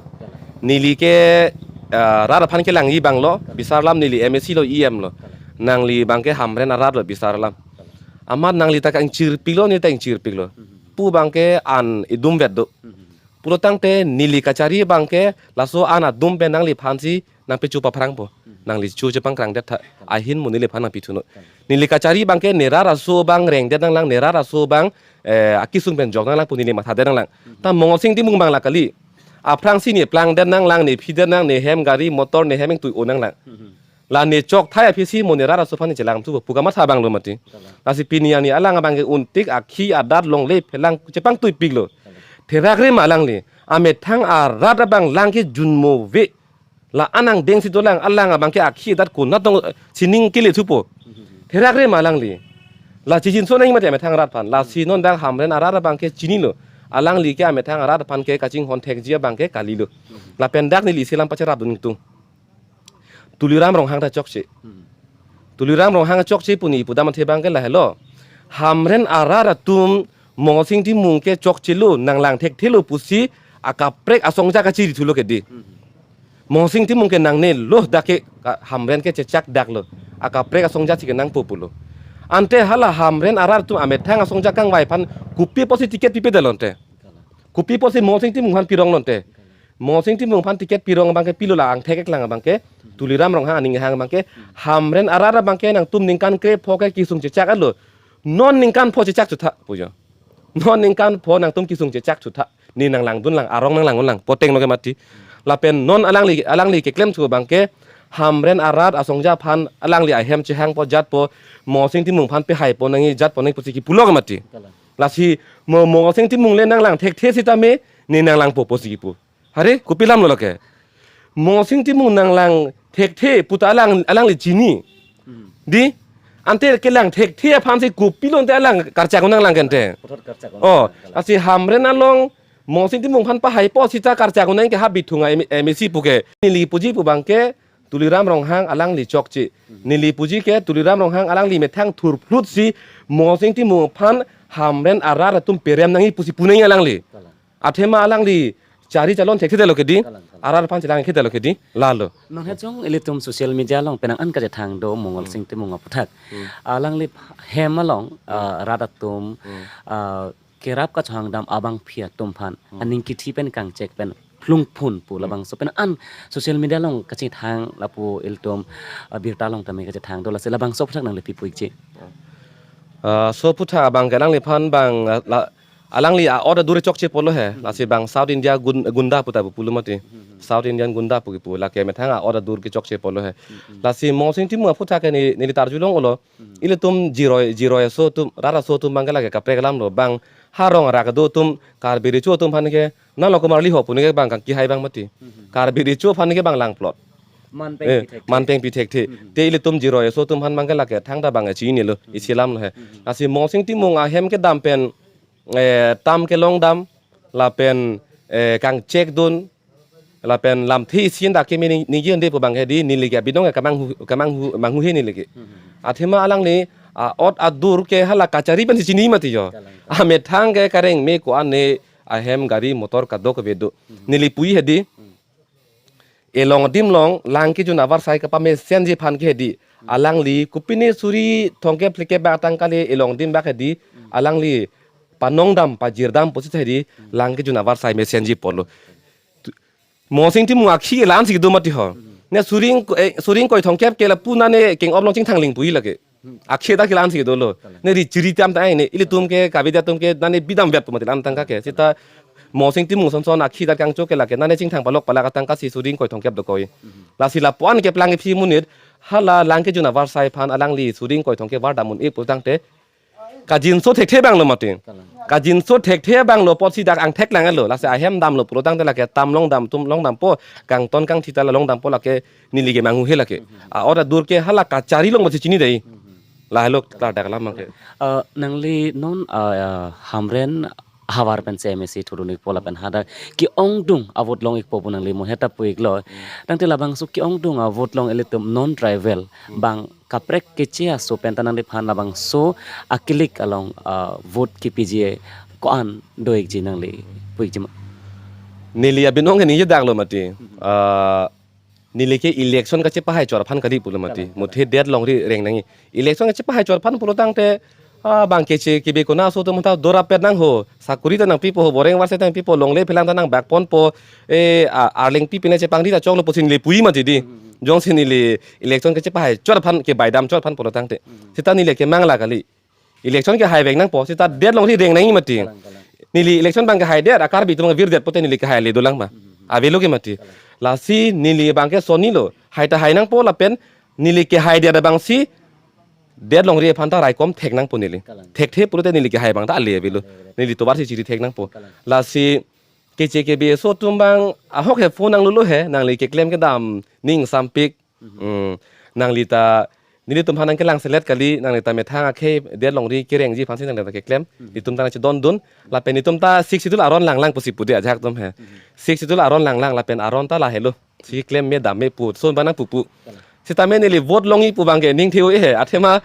Neli ke, ah, rat aphan kelangji abang lo, bisar alam neli M A C lo, E M lo. Nangli abang ke Hamren arat lo bisar alam. Amat nangli ta kangchirpiklo, neli ta ingchirpiklo. Pu abang ke an idum vet do. Pulotangte neli kachari abangke laso an adum pen nangliphansi nangpecho paphrangpo. Nangli cho chepangkrang detha. Ahin mo neliphan nangpithunon. Neli kachari abangke ne rat aso abang rengdet nanglang, ne rat aso abang, eh, akesung pen jok nanglang pu neli mathadet nanglang. Ta Mongolsing Timung abang la kali. Aphrangsi ne plangdet nanglang, ne phidet nang, ne hem gari motor, ne hem ingtui-o nanglang. La ne chokthai aphisi mo ne rat aso aphan ne chelangthupo pu kamatha abang lo mati. Lasi pini ani alang abangke untik akhi adat longle phelang chepangtuipiklo. Therakre ma alangli. Amethang arat abang lang kejunmo ave. La anang dengsi dolang, alang abangke akhi adat konat tong, eh, sining kelethupo. Therakre ma alangli. La chijinso nangji mati amethang arat aphan. Lasi non dak Hamren arat abangke chinilo. Alangli ke amethang arat aphan ke kachinghon thekji abangke kalilo. Lapen dak neli isi alam pacherapdun ingtung. Tuliram Ronghang ta chokche. Tuliram Ronghang chokche pu ne pudam athe abangke lahelo. Hamren arat atum Mongolsing Timung ke chokchelo, nanglang thekthelo pusi akaprek asongja kachiri thulo ke dei. Mongolsing Timung ke nangnelo, dak ke ka-, Hamren ke chechak daklo. Akaprek asongja si kenangpo pulo. Ante hala Hamren arat atum amethang asongja kangvai aphan kopi apotsi ticket pipedetlo ante. Kopi apotsi Mongolsing Timung aphan pironglo ante. Mongolsing Timung aphan ticket pirong abangke pilo, la angthek-ek lang abangke. Tuliram Ronghang aning hang abangke. Hamren arat abangke nangtum ningkan krepho ke kesung chechak-etlo. Non ningkan pho chechak chutha pujo. Non ningkan pho nangtum kesung chechak chutha. Ne nanglangdunlang, arong nanglangdunlang, poteng lo ke mati. Lapen non alangli, alangli keklemthu abangke, Hamren arat asongja aphan alangli ahem chehangpo jatpo, Mongolsing Timung aphan pehaipo nangji jatpo nangji pusi kipulo ke mati. Lasi mo Mongolsing Timung le nanglang thekthe sitame, ne nanglangpo pusi kipu. Hari, kopi alamlo lake. Mongolsing Timung nanglang thekthe puta alang, alangli chini. Dei, ante kelang thekthe aphansi kopilo ante alang karchak nanglang ke ante. Puthot karchak Oh, nanglang. Lasi Hamren along Mongolsing Timung aphan pahaipo sita karchak nang ke ha Bithung a M-, M A C pu ke. Neli puji pu abangke Tuliram Ronghang alangli chokche. Neli puji ke Tuliram Ronghang alangli methang thurphlutsi Mongolsing Timung aphan Hamren arat atum perem nangji pusi pu nangji alangli. Athema alangli chari chalon thekthedetlo ke dei. Arat aphan chelangthedetlo ke dei. Lalo. Mangha chong ilitum social media along penang an kachethang do Mongolsing Timung aputhak. Alangli hem along, ah, rat atum, ah, kerap kachohangdam abangpi atum aphan aning kithi pen kangchek pen phlungphun pu labangso penang an social media along kachethang lapu ilitum, ah, birta along tame kachethang do, lasi labangso aputhak nangli pi pu-ikji. Ah, so aputhak abangke alangliphan abang, ah, la, alangli a-ot adur chokche pulo he. Lasi abang South India gun-, gunda puta pu pulo mati. South Indian gunda pu kipu. Lake methang a-ot adur ke chokche pulo he. Lasi Mongolsing Timung aputhak ke ne, neli tarjulong-olo. Ilitum jiroi, jiroi aso atum, rat aso atum abangke lake kaprek alamlo. Abang ha rong arak kedo atum, Karbi Recho atum aphan ke, nanglo komarli ho pu ne ke abang kangkihai abang mati. Karbi Recho aphan ke abang langplot. Man peng Eh, pithekthe. Man peng pithekthe. Te ilitum jiroi aso atum aphan abangke lake thangta abang chinilo, isi alamlo he. Lasi Mongolsing Timung ahem kedam pen, eh, tam kelongdam, lapen, eh, kangchekdun, lapen lamthe isi dak keme ning-, ningje un-e pu abangke dei, neli ke abinong ke kamanghu, kamanghu, manghu he neli ke. Athema alangli a-ot adur ke hala kachari pensi chini mati jo. Amethang ke kareng me ko-an ne ahem gari motor kadokave do. Neli puji he dei. Elong adim along lang kejun avarsai kapamesenji aphan ke he dei. Alangli kopine suri thomkep phlikep bak atangka le elong adim bak he dei. Alangli panongdam pajirdam pusi he dei. Lang kejun avarsai mesenji pulo. Mongolsing Timung akhi la-ansi kedo mati ho. Ne suri ingko-, eh, suri ingkoi thomkep ke lapu nane keng-op along chingthangling puji lake. Akhi ta ke la-ansi kedolo. Ne ri chiri tam ta ne ilitum ke Karbi atum ke nane bidam vet pu mati la-an tangka ke. Sita Mongolsing Timung sonson akhi ta kangchok ke lake nane chingthang palok palak atangkasi suri ingkoi thomkep dokok. Lasi lapu-an keplang iphi monit hala lang kejun avarsai aphan alangli suri ingkoi thomkep vardam un-e pulotangte kajinso thekthe abang lo mati. Kajinso thekthe abang lo apotsi dak angthek lang-etlo. Lasi ahem damlo pulotangte lake tam longdam atum longdampo, kangton kangthi ta la longdampo, lake neli ke manghu he lake. A-ot adur ke hala kachari along masi chini dei. Lahelo klardak alam abangke. Eh, nangli non, eh, Hamren ahavar pensi M A C thudun-ikpo lapen hadak ke-ongdung a-vote long-ikpo pu nangli mo heta pu-iklo. Tangte labangso ke-ongdung a-vote long ilitum non tribal abang kaprek keche aso penta nangliphan labangso akilik along, ah, vote kepiji ko-an do-ikji nangli pu-ikji ma? Neli abinong ke ningjedaklo mati. Ah, neli ke election kachepahai chor aphan kali pulo mati. Muthe det longri reng nangji. Election kachepahai chor aphan pulotangte Ah, bang keche kebe kona aso atum ta dora pet nang ho. Sakuri ta nangpipo ho, boreng warse ta nangpipo, longle phelang ta nangbak ponpo. Eh, a, arleng pi pine chepangri ta choklo pusi neli pu-i mati di. Jongsi neli election kechepahai chot aphan, kebaidam chot aphan pulo tangte. Sita neli kemang la kali. Election kehai vek nangpo, sita det longri reng nang mati. Kalang, kalang. Neli election bang kehai det, a Karbi atum virdet pote neli kehai le dolang ma. Avelo ke mati. Kalang. Lasi neli bang ke sonni lo, hai ta hai nangpo lapen neli kehai det abangsi det longri aphan ta raikom thek nangpo neli. Kalang. Thekthe pulote neli kehai bang ta ale avelo. Ale, ale. Neli tovar si chiri thek nangpo. Kalang. Lasi keche kebe aso atum bang ahok he phone nanglo lo he, nangli keklem kedam ning sampik. Hmm. Nangli ta, nelitum aphan nangkelang selet kali, nangli ta methang akhei det longri kerengji aphansi nangli ta keklem. Itum ta nangchedondun, lapen itum ta Sixth Schedule aron langlang pusi pu de ajahak atum he. Sixth Schedule aron langlang lapen aron ta lahelo. Si klem me dam me pu, son banang pupu. Sitame neli vote longji pu bang ke ning the-o he, athema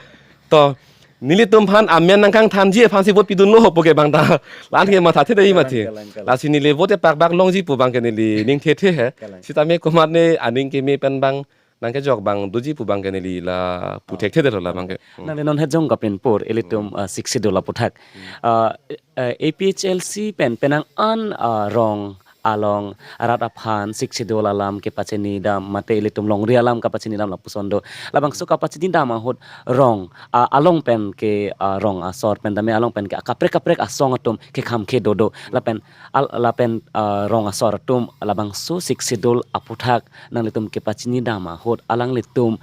to nelitum aphan amen nangkangthanji aphansi vote pidunlo ho pu ke bang ta. La-an ke mathathe de mati. Kalang, kalang, kalang. Lasi neli vote pakbak longji pu bang ke neli ning thethe he. Kalang. Sitame komat ne aning keme pen bang nangkejok bang doji pu bang ke neli la pu thekthe detlo la bang ke. Hmm. Nangli non het jong kapin pur, ilitum, ah, Sixth Schedule aputhak. Ah, eh, A P H L C pen penang an, ah, rong along arat aphan Sixth Schedule alam kepachini dam, mate ilitum longri alam kapachini dam lapuson do. Labangso kapachini dam ahut rong, ah, along pen ke, ah, rong asor pen tame along pen ke akaprek kaprek asong atum kekham kedo do. Lapen al-, lapen, ah, rong asor atum labangso Sixth Schedule aputhak nanglitum kepachini dam ahut alanglitum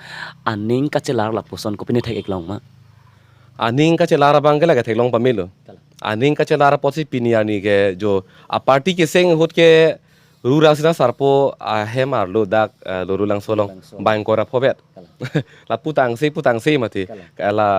aning kachelar lapuson kopine thek-ik long ma? Aning kachelar abang ke lake theklong pamelo. Kalang. Aning kachelar apotsi pini arni ke jo a party keseng ahut ke Rurang Sina Sarpo ahem arlo dak, eh, Lorulangso along. Lorulangso. Bang kora phobet. Kalang. La putangse putangse mati. Kalang. Kala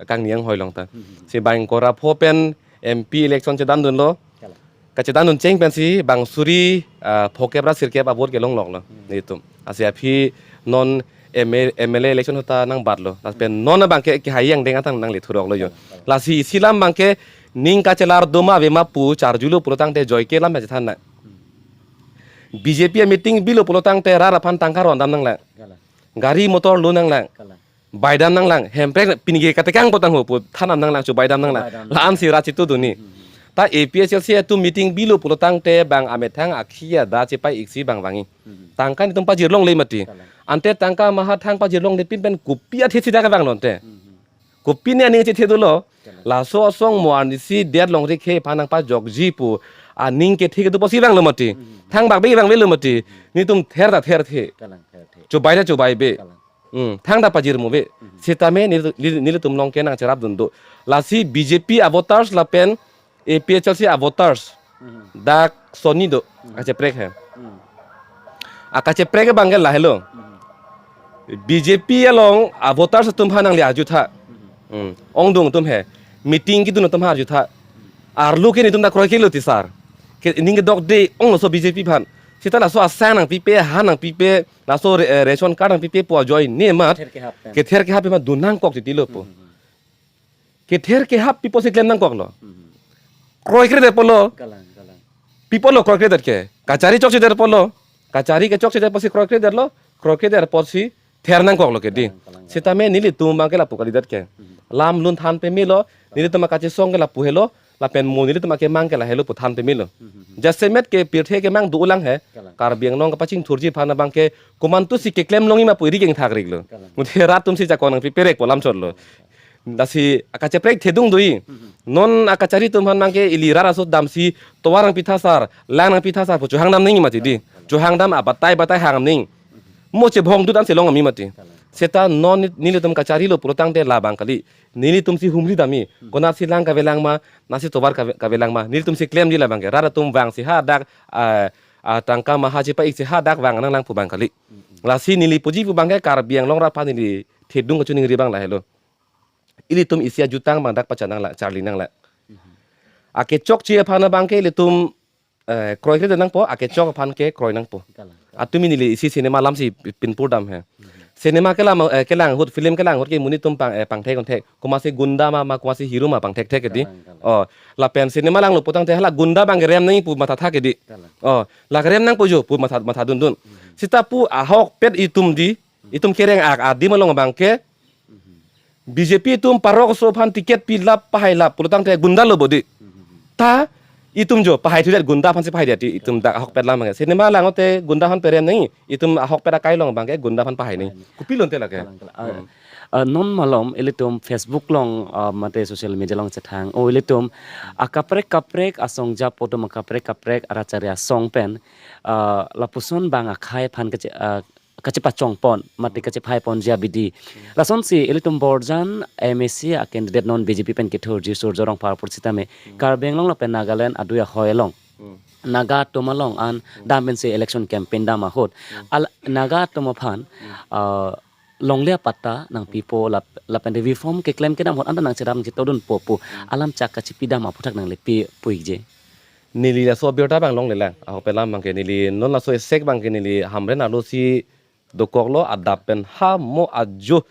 kangni anghoi along ta. Hmm, hmm, hmm. Si bang kora pho pen M P election chedandunlo. Kalang. Kachedandun cheng pensi bang suri, ah, phokep ra sirkep a-vote kelong loklo. Hmm. Nelitum. Lasi aphi non M A, M L A election ahut ta nangbatlo. Lapen non abang ke kehai angdeng atang nangli thuroklo jo. Kalang, kalang. Lasi isi alam bang ke ning kachelar do ma ave ma pu charjulo pulo tangte joike alam chethan nang. Hmm. B J P a-meeting bilo pulo tangte rat aphan tangka rondam nanglang. Kalang. Gari motor lo nanglang. Kalang. Baidam nanglang, Hemprek pini ke katekang potang ho pu thanam nanglang, chubaidam nanglang. Chubaidam nanglang. La-ansi rat chitudunji. Hmm, hmm, hmm. Ta A P H L C atum meeting bilo pulo tangte bang amethang akhei adak chepai-ik si bang vangji. Hmm, hmm. Tangka netum pajir longle mati. Kalang. Ante tangka mahathang pajir longle pin pen kopi athe si dak vanglo ante. Hmm, hmm. Kopine aning chethe dolo. Kalang. Laso asong mo arnisi det longri akhei aphan nangpajokji pu aning kethe kedo apotsi vanglo mati. Hmm, hmm. Thangbak be vangvelo mati. Hmm. Netum ther ta therthe. Kalang, therthe. Chubai ta chubaibe. Kalang. Hmm, thangta pajirmu ave. Mhm. Sitame neli, neli, nelitum along ke nangcherapdun do. Lasi B J P a-voters lapen A P H L C a-voters. Mhm. Dak sonni do. Mhm. Akacheprek he. Mhm. Akacheprek abang ke lahelo. Mhm. B J P along a-voters atum aphan nangli arjutha. Mhm. Hmm. Ongdung atum he. Meeting kedun atum aphan arjutha. Arlo ke netum ta kroikre lo ti sar. Ke ning kedok de onglo so B J P aphan. Seta laso asang nangpipe, han nangpipe, laso re-, eh, ration card nangpipe pu ajoine amat. Kether kehap pen. Kether kehap pen ma dun nangkok titilo pu. Hmm, hmm, hmm. Kether kehap pi apotsi klem nangkoklo. Hmm. Kroikredet apotlo. Kalang, kalang. Pi apotlo kroikredet ke. Kachari chokchedet apotlo. Kachari kechokchedet apotsi kroikredetlo. Kroikredet apotsi ther nangkoklo ke di. Kalang, kalang, kalang. Sitame nelitum abang ke lapu kalidet ke. Hmm. Lam lun than pamelo, nelitum akachesong ke lapu helo, lapen mo nelitum akemang ke lahelo pu than pamelo. Hmm, hmm, hmm. Jasemet ke pirthe kemang dolang he. Kalang. Karbi Anglong kapachingthurji aphan abang ke komantusi keklem longji ma pu eri kengthak riklo. Kalang. Muthe rat atumsi jakong nangpiperek pu alam chotlo. Lasi akacheprek thedung doji. Hmm, hmm. Non akachari atum aphan abang ke ili rat aso damsi tovar nangpitha sar, lang nangpitha sar pu chohang dam nangji mati di. Kalang, kalang. Chohang dam abatai batai hang nangji. Mo chebhong dut ansi long nangji mati. Kalang. Seta non neli-, nelitum kacharilo pulo tangte labang kali. Nelitumsi humri damji. Hmm. Konatsi lang kavelang ma, konatsi tovar kave-, kavelang ma. Nelitumsi klemji labang ke. Rat atum vangsi hadak, ah, ah, tangka maha chepa-ik si hadak vang nanglang pu abang kali. Hmm, hmm. Lasi neli puji pu abang ke Karbi Anglong rat aphan neli thedung kachiningri abang lahelo. Ilitum isi ajutang abang dak pachan nanglang, charli nanglang. Hmm. Akechokche aphan abang ke ilitum eh, kroikredet nangpo, akechok aphan ke kroi nangpo. Kalang, kalang. Atumi neli isi cinema alamsi pi-, pinpur dam he. Mhm. Cinema kelang, eh, kelang ahut, film kelang ahut ke monit atum pang, eh, pangthek-onthek. Komatsi gunda ma, ma komatsi hero ma pangthekthek ke di. Kalang, kalang. Oh, lapen cinema langlo pulo tangte hala gunda abang ke rem nangji pu mathatha ke di. Kalang. Oh, la rem nangpo jo pu matha, mathadundun. Mhm. Seta pu ahokpet itum di, itum kereng ak adim along abang ke, mhm, B J P atum parok aso aphan ticket pilap pahailap pulotangte gunda lo bodi. Ta itum jo pahai thudet, gunda aphansi pahai dia ti itum dak ahokpet alam abang. Cinema langote gunda aphan perem nangji, itum ahokpet akai along abangke gunda aphan pahai nangji. Kopilo ante lake. Kalang, kalang. Ah, Hmm. ah, non malom ilitum Facebook along, ah, mate social media along chethang. O ilitum akaprek kaprek asong japo atum, akaprek kaprek arat chari asong pen, ah, lapuson bang akhei aphan kache-, ah, kachepachongpon, mate kachepahaiponji abidi. Lasonsi ilitum Borjan M A C a-candidate non B J P pen kethurji Surjya Rongphar apot sitame, Karbi Anglong lapen Nagaland adui ahoi along, Hmm. Naga atum along an dam pensi election campaign dam ahut, al Naga atum aphan, ah, longle apatta nangpipo lap-, lapen reform keklem kedam ahut anta nangchedam chetodunpo pu alam chak kachipidam aphuthak nangli pi puikje. Neli laso abirta abang longlelang. Ahokpet alam abangke neli non laso esek abangke neli Hamren arlosi dokoklo, adap pen ha mo ajo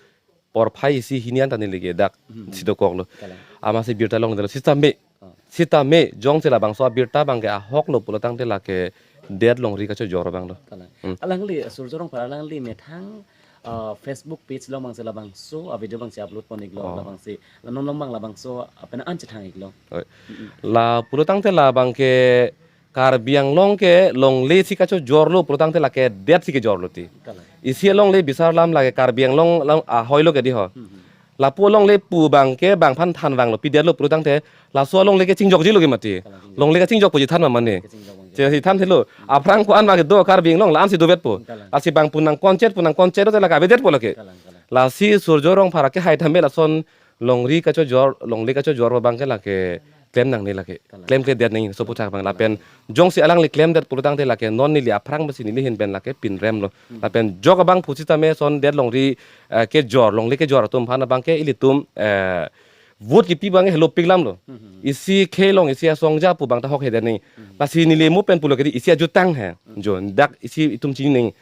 porphai isi hini anta neli ke dak Hmm. si dokoklo. Kalang. Amatsi birta longledetlo sitame. Oh. Sitame jongsi labangso abirta abangke ahoklo pulotangte lake det longri kachojor abang lo. Kalang. Hmm. Alangli, Surjya Rongphar alangli methang, ah, Facebook page along abangsi labangso a-video abangsi upload pon-iklo, Oh. labangsi, la non along abang labangso, ah, penang an chethang-iklo. Oi. Mm-mm. La pulotangte labangke Karbi Anglong ke longle si kachojorlo pulotangte lake det si kejorlo ti. Kalang. Isi alongle bisar alam lake Karbi Anglong along ahoilo ke di ho. Hmm, hmm. Lapu alongle pu abangke bang aphan thanvanglo, pidetlo pulotangte laso alongle ke chingjokjilo ke mati. Kalang, chingjok. Longle kachingjokpo ji than ma mane. Kachingjok abangke. Che si than thelo. Aphrang ko-an abangke do Karbi Anglong la-ansi dovetpo. Kalang. Lasi bang pu nangkonchet pu nangkonchet lote lake avedetpo lake. Kalang, kalang. Lasi Surjya Rongphar akehai tame lason longri kachojor, longle kachojor abangke lake klem nangne lake. Kalang. Klemkledet nangji laso aphuthak abang. Kalang. Lapen jongsi alangli klemdet pulotangte lake non neli aphrang pensi neli ahin pen lake pinremlo. Hmm. Lapen jok abang pusitame lason det longri, eh, kejor, longle kejor atum aphan abangke ilitum, eh, vote kipi abang helopik alamlo. Hmm, hmm. Isi khei along isi asong japo abang ta hokhedet nangji. Hmm. Lasi neli mo pen pulo ke di isi ajutang he. Hmm. Jo, dak isi itum chini nangji.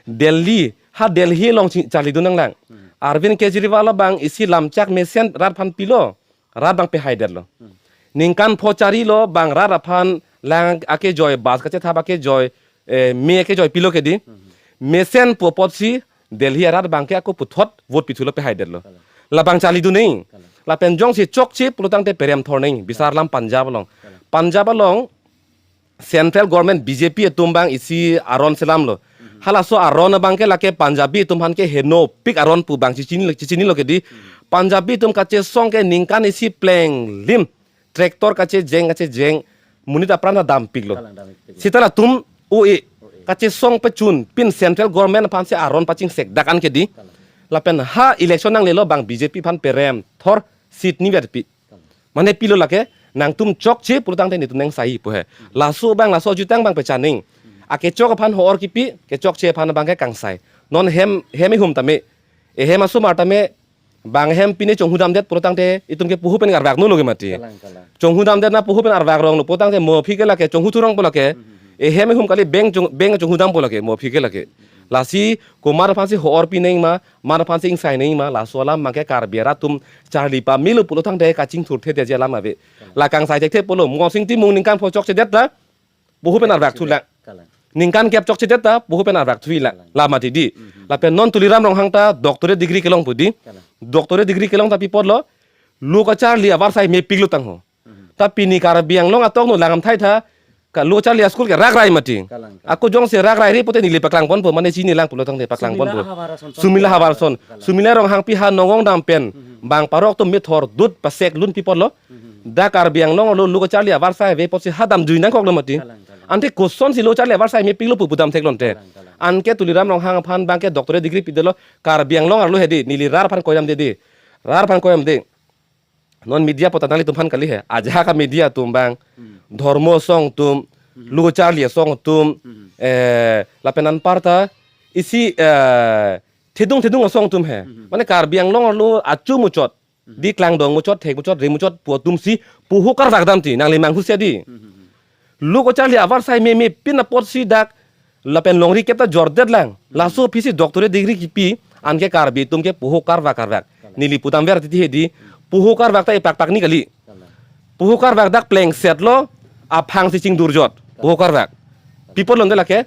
Delhi, ha Delhi along chi-, charlidun nanglang. Hmm. Arvind Kejriwal abang isi lamchak mesen rat aphan pilo, rat abang pehaidetlo. Hmm. Ningkan pho charilo bang rat aphan lang akejoi, bus kachethap akejoi, eh, me akejoi pilo ke di. Hmm. Mesen pu apotsi Delhi arat abangke ako puthot vote pithulo, pehaidetlo. Kalang. Labang charlidun nangji. Kalang. Lapen jongsi chokche pulotangte perem thor nangji, bisar alam Punjab along. Kalang. Punjab along Central Government B J P atum abang isi aron selamlo. Mhm. Halaso aron abangke lake Punjabi atum aphan ke henopik aron pu abang chichinilo, chichinilo ke di. Mhm. Punjabi atum kachesong ke ningkan isi plenglim tractor kachejeng kachejeng monit apran ta dampiklo. Kalang, dampiklo. Seta latum o-e. O-e. Kachesong pechun pin Central Government aphansi aron pachingsek dak an ke di. Kalang. Lapen ha election nanglelo abang B J P aphan perem thor seat ni verpi. Mane pilo lake, nangtum chokche pulotangte netum nang sai pu he. Laso abang laso ajutang abang pechan nangji. Akechok aphan ho-or kipi, kechokche aphan abangke kangsai. Non hem, hem ihum tame, ehem asomar tame, bang hem pine chonghudamdet pulotangte itum ke puhu pen arvak nu lo ke mati. Kalang, kalang. Chonghudamdet na puhu pen arvak ronglo pulotangte mo aphi ke lake chonghu thurong pu lake. Hmm, hmm, hmm. Ehem ihum kali beng chong, beng chonghudampo lake, mo aphi ke lake. Lasi komat aphansi ho-or pi nangji ma, mat aphansi ingsai nangji ma, laso alam abangke Karbi arat atum charli pamelo pulotangte kachingthurthedetji alam ave. Kalang. La kangsai thekthe pulo, Mohsing Timung ningkan pho chokchedet ta, puhu pen arvak thulang. Kalang. Ningkan kep chokchedet ta, puhu pen arvak thulang. Kalang. La mati di. Mhm. Lapen non Tuliram Ronghang ta doctorate degree kelong pu di. Kalang. Doctorate degree kelong ta pi apotlo, lo kacharli avarsai mepiklo tangho. Mhm. Ta pini Karbi Anglong atok no langam thai tha, ka lo charli a-school ke rakrai mati. Kalang, kalang. Ako jongsi rakrai ri pute neli paklang ponpo, mane chinilang pulotangte paklang ponpo. Sumila Havar ason. Sumila Havar ason. Kalang. Sumila Ronghangpi ha Nongong dam pen, mhm, bang parok atum methor dut pasek lun pi apotlo. Mhm. Dak Karbi Anglong lo lo kacharli avarsai ave apotsi ha dam jui nangkoklo mati. Kalang, kalang. Ante kosonsi lo charli avarsai mepiklo pu pudam theklonte. Kalang, kalang. Anke Tuliram Ronghang aphan abangke doctorate degree pidetlo, Karbi Anglong arlo he di, neli rat aphan koidamde di. Rat aphan koidamde. Non media apot ta nanglitum aphan kali he. Ajahak a-media atum abang. Hmm. Dhormo asong atum, hmm, lo charli asong atum, hmm, eh, lapen anparta isi, eh, thedung thedung asong atum he. Hmm. Mane Karbi Anglong arlo achu muchot, hmm, di klangdong muchot, thek muchot, ri muchot pu atumsi puhu karvak dam ti, nangli manghusia di. Hmm, hmm, hmm. Lo kacharli avarsai meme pin apotsi dak lapen longri kep ta jordet lang. Hmm. Laso aphisi doctorate degree kipi, anke Karbi atum ke puhu karvak karvak. Kalang. Neli pudam ver titi he di, puhu karvak ta ipakpak ni kali. Kalang. Puhu karvak dak plengset lo, aphangsi chingdurjot. Kalang. Puhu karvak. Pi apotlo ante lake,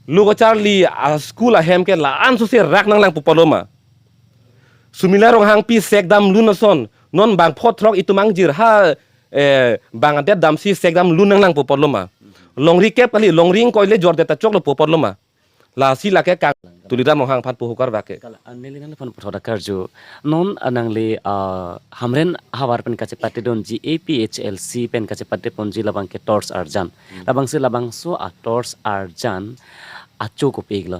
lo kacharli a-school ahem ke la-an sose rak nanglang pu apotlo ma. Sumila Ronghangpi sek damlun ason, non bang phot throk itum angjir ha, eh, bang adet damsi sek damlun nangnang pu apotlo ma? Longri kep kali, longri ingkoi le jordet ta choklo pu apotlo ma? Lasi lake kang Tuliram Ronghang aphan pu hukar vake. Kalang, ah, neli nangliphan puthot akarju. Non, ah, nangli, ah, Hamren ahavar pen kachepatedunji A P H L C pen kachepateponji labang ke torch arjan. Hmm. Labangsi labangso a torch arjan acho kopi-iklo?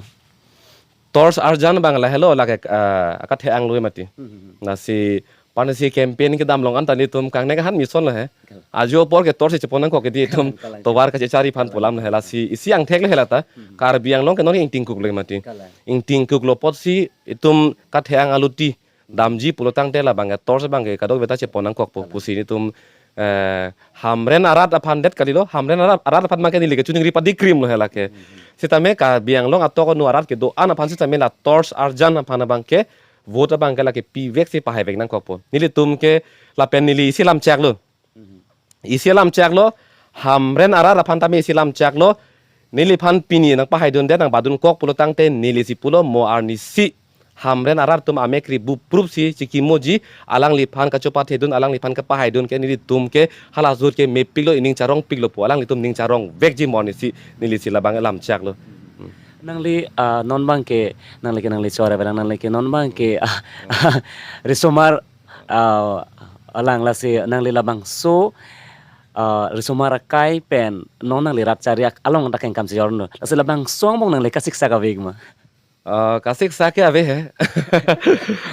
Torch arjan abang lahelo lake, ah, akathe-ang lui mati. Hmm, hmm, hmm. Lasi parnasi campaign kedam along anta nelitum kangnek ahan mission lo he. Kalang. Ajo apor ke torch si chepon nangkok ke di itum. Kalang, kalang. Tovar kachechari aphan pu alam lo he. Lasi isi angthek lo he lata. Hmm. Karbi Anglong ke non ingtingkuk lo mati. Kalang. Ingtingkuklo apotsi itum kathe-ang aluti damji pulo tangte labang ke torch abang ke kadokave ta chepon nangkokpo. Kalang. Pusi nelitum, eh, Hamren arat aphan det kalilo, Hamren arat, arat aphan abang ke neli ke chuningri padi krim lo he lake. Hmm, hmm. Sitame Karbi Anglong atok anu arat kedo-an aphan sitame la torch arjan aphan abang ke vote abang ke lake pivek si pahaivek nangkokpo. Nelitum ke lapen neli isi lam cheklo. Mhm. Isi lam cheklo, Hamren arat aphan tame isi lam cheklo, neliphan pini nangpahaidundet nangbadunkok pulo tangte neli si pulo mo arnisi Hamren arat atum amek ri buprup si chikimoji, alangliphan kachopathedun, alangliphan kapahaidun ke nelitum ke hala ahut ke mepiklo, ining charongpiklo pu alanglitum ning charongvekji mo arnisi neli si labang lam cheklo. Hmm. Nangli, ah, non abang ke, nangli ke nangli chora belang, nangli ke non abang ke, ah, risomar, ah, alang lasi nangli labangso, ah, risomar akai pen non nangli rat chari ak-, along ta kengkam si jorno. Lasi labangso angbong nangli kasiksak ave-ik ma? Ah, kasiksak ke ave he.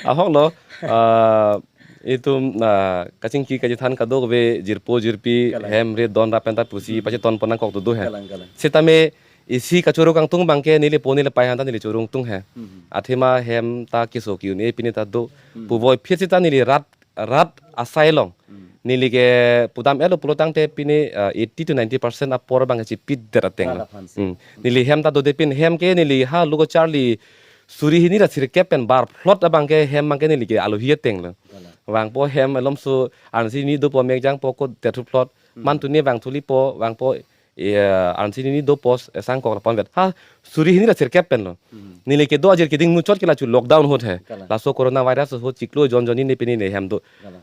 Ahok lo, ah, itum, ah, kachingki kachethan kadokave jirpo jirpi, kalang, hem ri don rap pen ta pusi, hmm, pacheton pon nangkok do do he. Kalang, kalang. Sitame isi kachoro kangtung abang ke neli po neli pai ahan ta neli choro ingtung he. Hmm. Athema hem ta keso ki-un-e pine ta do. Hmm. Puvoiphit sita neli rat, rat asai along. Hmm. Neli ke pudam-etlo pulo tangte pine, eh, eighty to ninety percent apor abang ke chipitdet ateng lo. Rat aphan si. Hmm. Neli hem ta dode pin hem ke neli ha luko charli suri hini ra sirkep pen bar phlot abang ke hem abang ke neli ke alohi ateng lo. Kalang. Vangpo hem alomso arnisi hini dopo mek jangpo ko tethu phlot. Hmm. Man tuni vang thulipo, vangpo, eh, arnisi hini dopo, eh, sangkok lapu-an vet. Ha, suri hini ra sirkep pen lo. Hmm. Neli kedo ajir keding muchot ke la chu lockdown ahut he. Kalang. Laso coronavirus ahut chiklo jon jon ni pini ne hem do. Kalang.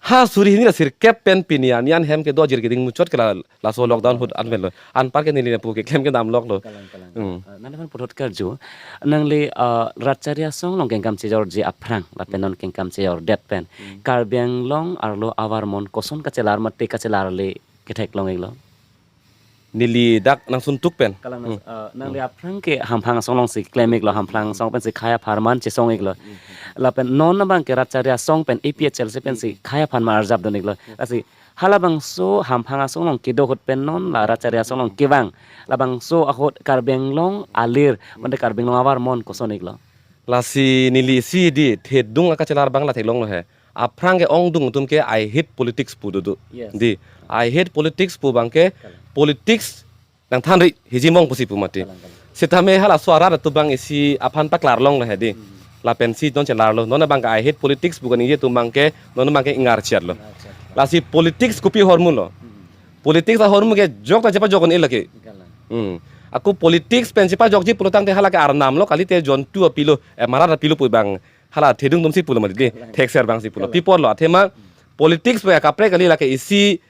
Ha, suri hini ra sirkep pen pini an, an hem kedo ajir keding muchot ke la, laso lockdown ahut an vet lo. Anpar ke neli lapu keklem kedam lok lo. Kalang, kalang. Hmm. Ah, nangliphan puthot karju. Nangli, ah, rat chari asong along kengkam chejorji aphrang, lapen non kengkam chejordet pen. Hmm. Karbi Anglong arlo avar mon koson kachelar mate kachelarle ketheklong-iklo? Neli dak nangsun tuk pen. Kalang nas-, hmm, ah, nangli, hmm, aphrang ke Hamphang asong alongsi klem-iklo, Hamphang asong pensi khei apharman chesong-iklo. Hmm. Lapen non abang ke rat chari asong pen A P H L C pensi, hmm, khei apharman arjapdun-iklo. Hmm. Lasi halabangso Hamphang asong along kedo ahut pen non la rat chari asong along kevang, labangso ahut Karbi Anglong alir, mate Karbi Anglong avar mon koson-iklo? Lasi neli isi di thedung akachelar abang la theklong lo he. Aphrang ke ongdung atum ke "I hate politics" pu dodo. Yes. Di, "I hate politics" pu abang ke, kalang, politics nangthanri hiji mong pusi pu mati. Kalang, kalang. Sitame halaso arat atum abang isi aphan paklarlong lo he di. Hmm. Lapensi non chelarlo. Non abang ke "I hate politics" pu kaningje atum abang ke, non abang ke ingar chiatlo. Ingar chiatlo. Lasi politics kopi ahormu lo? Hmm. Politics ahormu ke jok ta chepajok un-e lake. Kalang. Hmm. Ako politics pen chepajokji pulo tangte halake arnam lo, kalite jontu apilo, eh, marat apilo pu abang hala thedung atumsi pulo mati di, thekser abangsi pulo. Pi apotlo, athema politics pu akaprek kali, lake isi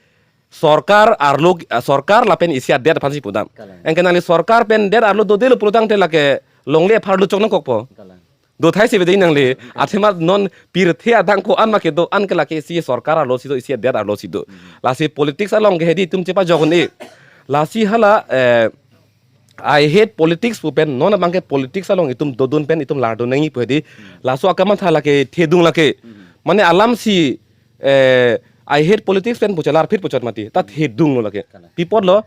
sorkar arlo, ah, sorkar lapen isi adet aphansi pudam. Kalang. Anke nangli sorkar pen det arlo dodelo pulo tangte lake longle apharlo chok nangkokpo. Kalang. Dothai si bedi nangli, athema non pirthe adang ko-an ma kedo, an ke lake isi sorkar arlosi do, isi adet arlosi do. Hmm. Lasi politics along ke hedi itum chepajok un-e. Lasi hala, eh, "I hate politics" pu pen non abang ke politics along itum dodun pen itum lardun nangji pu hedi. Hmm. Laso akamatha lake thedung lake. Hmm. Mane alamsi, eh, "I hate politics" pen pu chelar phit puchot mati. Ta, hmm, thedung lo lake. Kalang. Pi apotlo?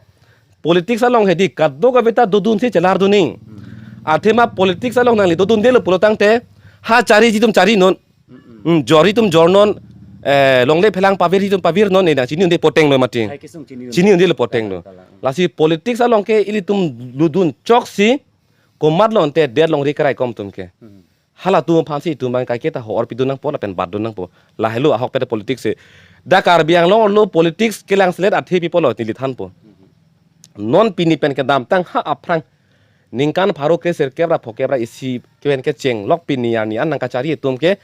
Politics along hedi kadokave ta dodunsi chelardun-ik. Hmm. Athema politics along nangli dodundelo pulo tangte ha chariji atum charinon. Mm-mm. Hmm, jorji atum jornon, eh, longle phelang pavirji atum pavirnon, eh, nang chini un-e poteng lo mati. Hai kesung chini un-e. Chini un-elo poteng lo. Kalang, kalang. Lasi politics along ke ilitum ludun choksi, komatlo ante det longri keraikom atum ke. Hmm. Halatum aphansi itum abang kaiketa ho-or pidun nangpo lapen batdun nangpo. Lahelo ahokpet politics si. Dak Karbi Anglong arlo politics kelangselet athe pi apotlo neli thanpo. Hmm. Non pini pen kedamtang ha aphrang ningkan pharo kresirkep ra phokep ra isi keven kecheng lok pini arni an nangkachari atum ke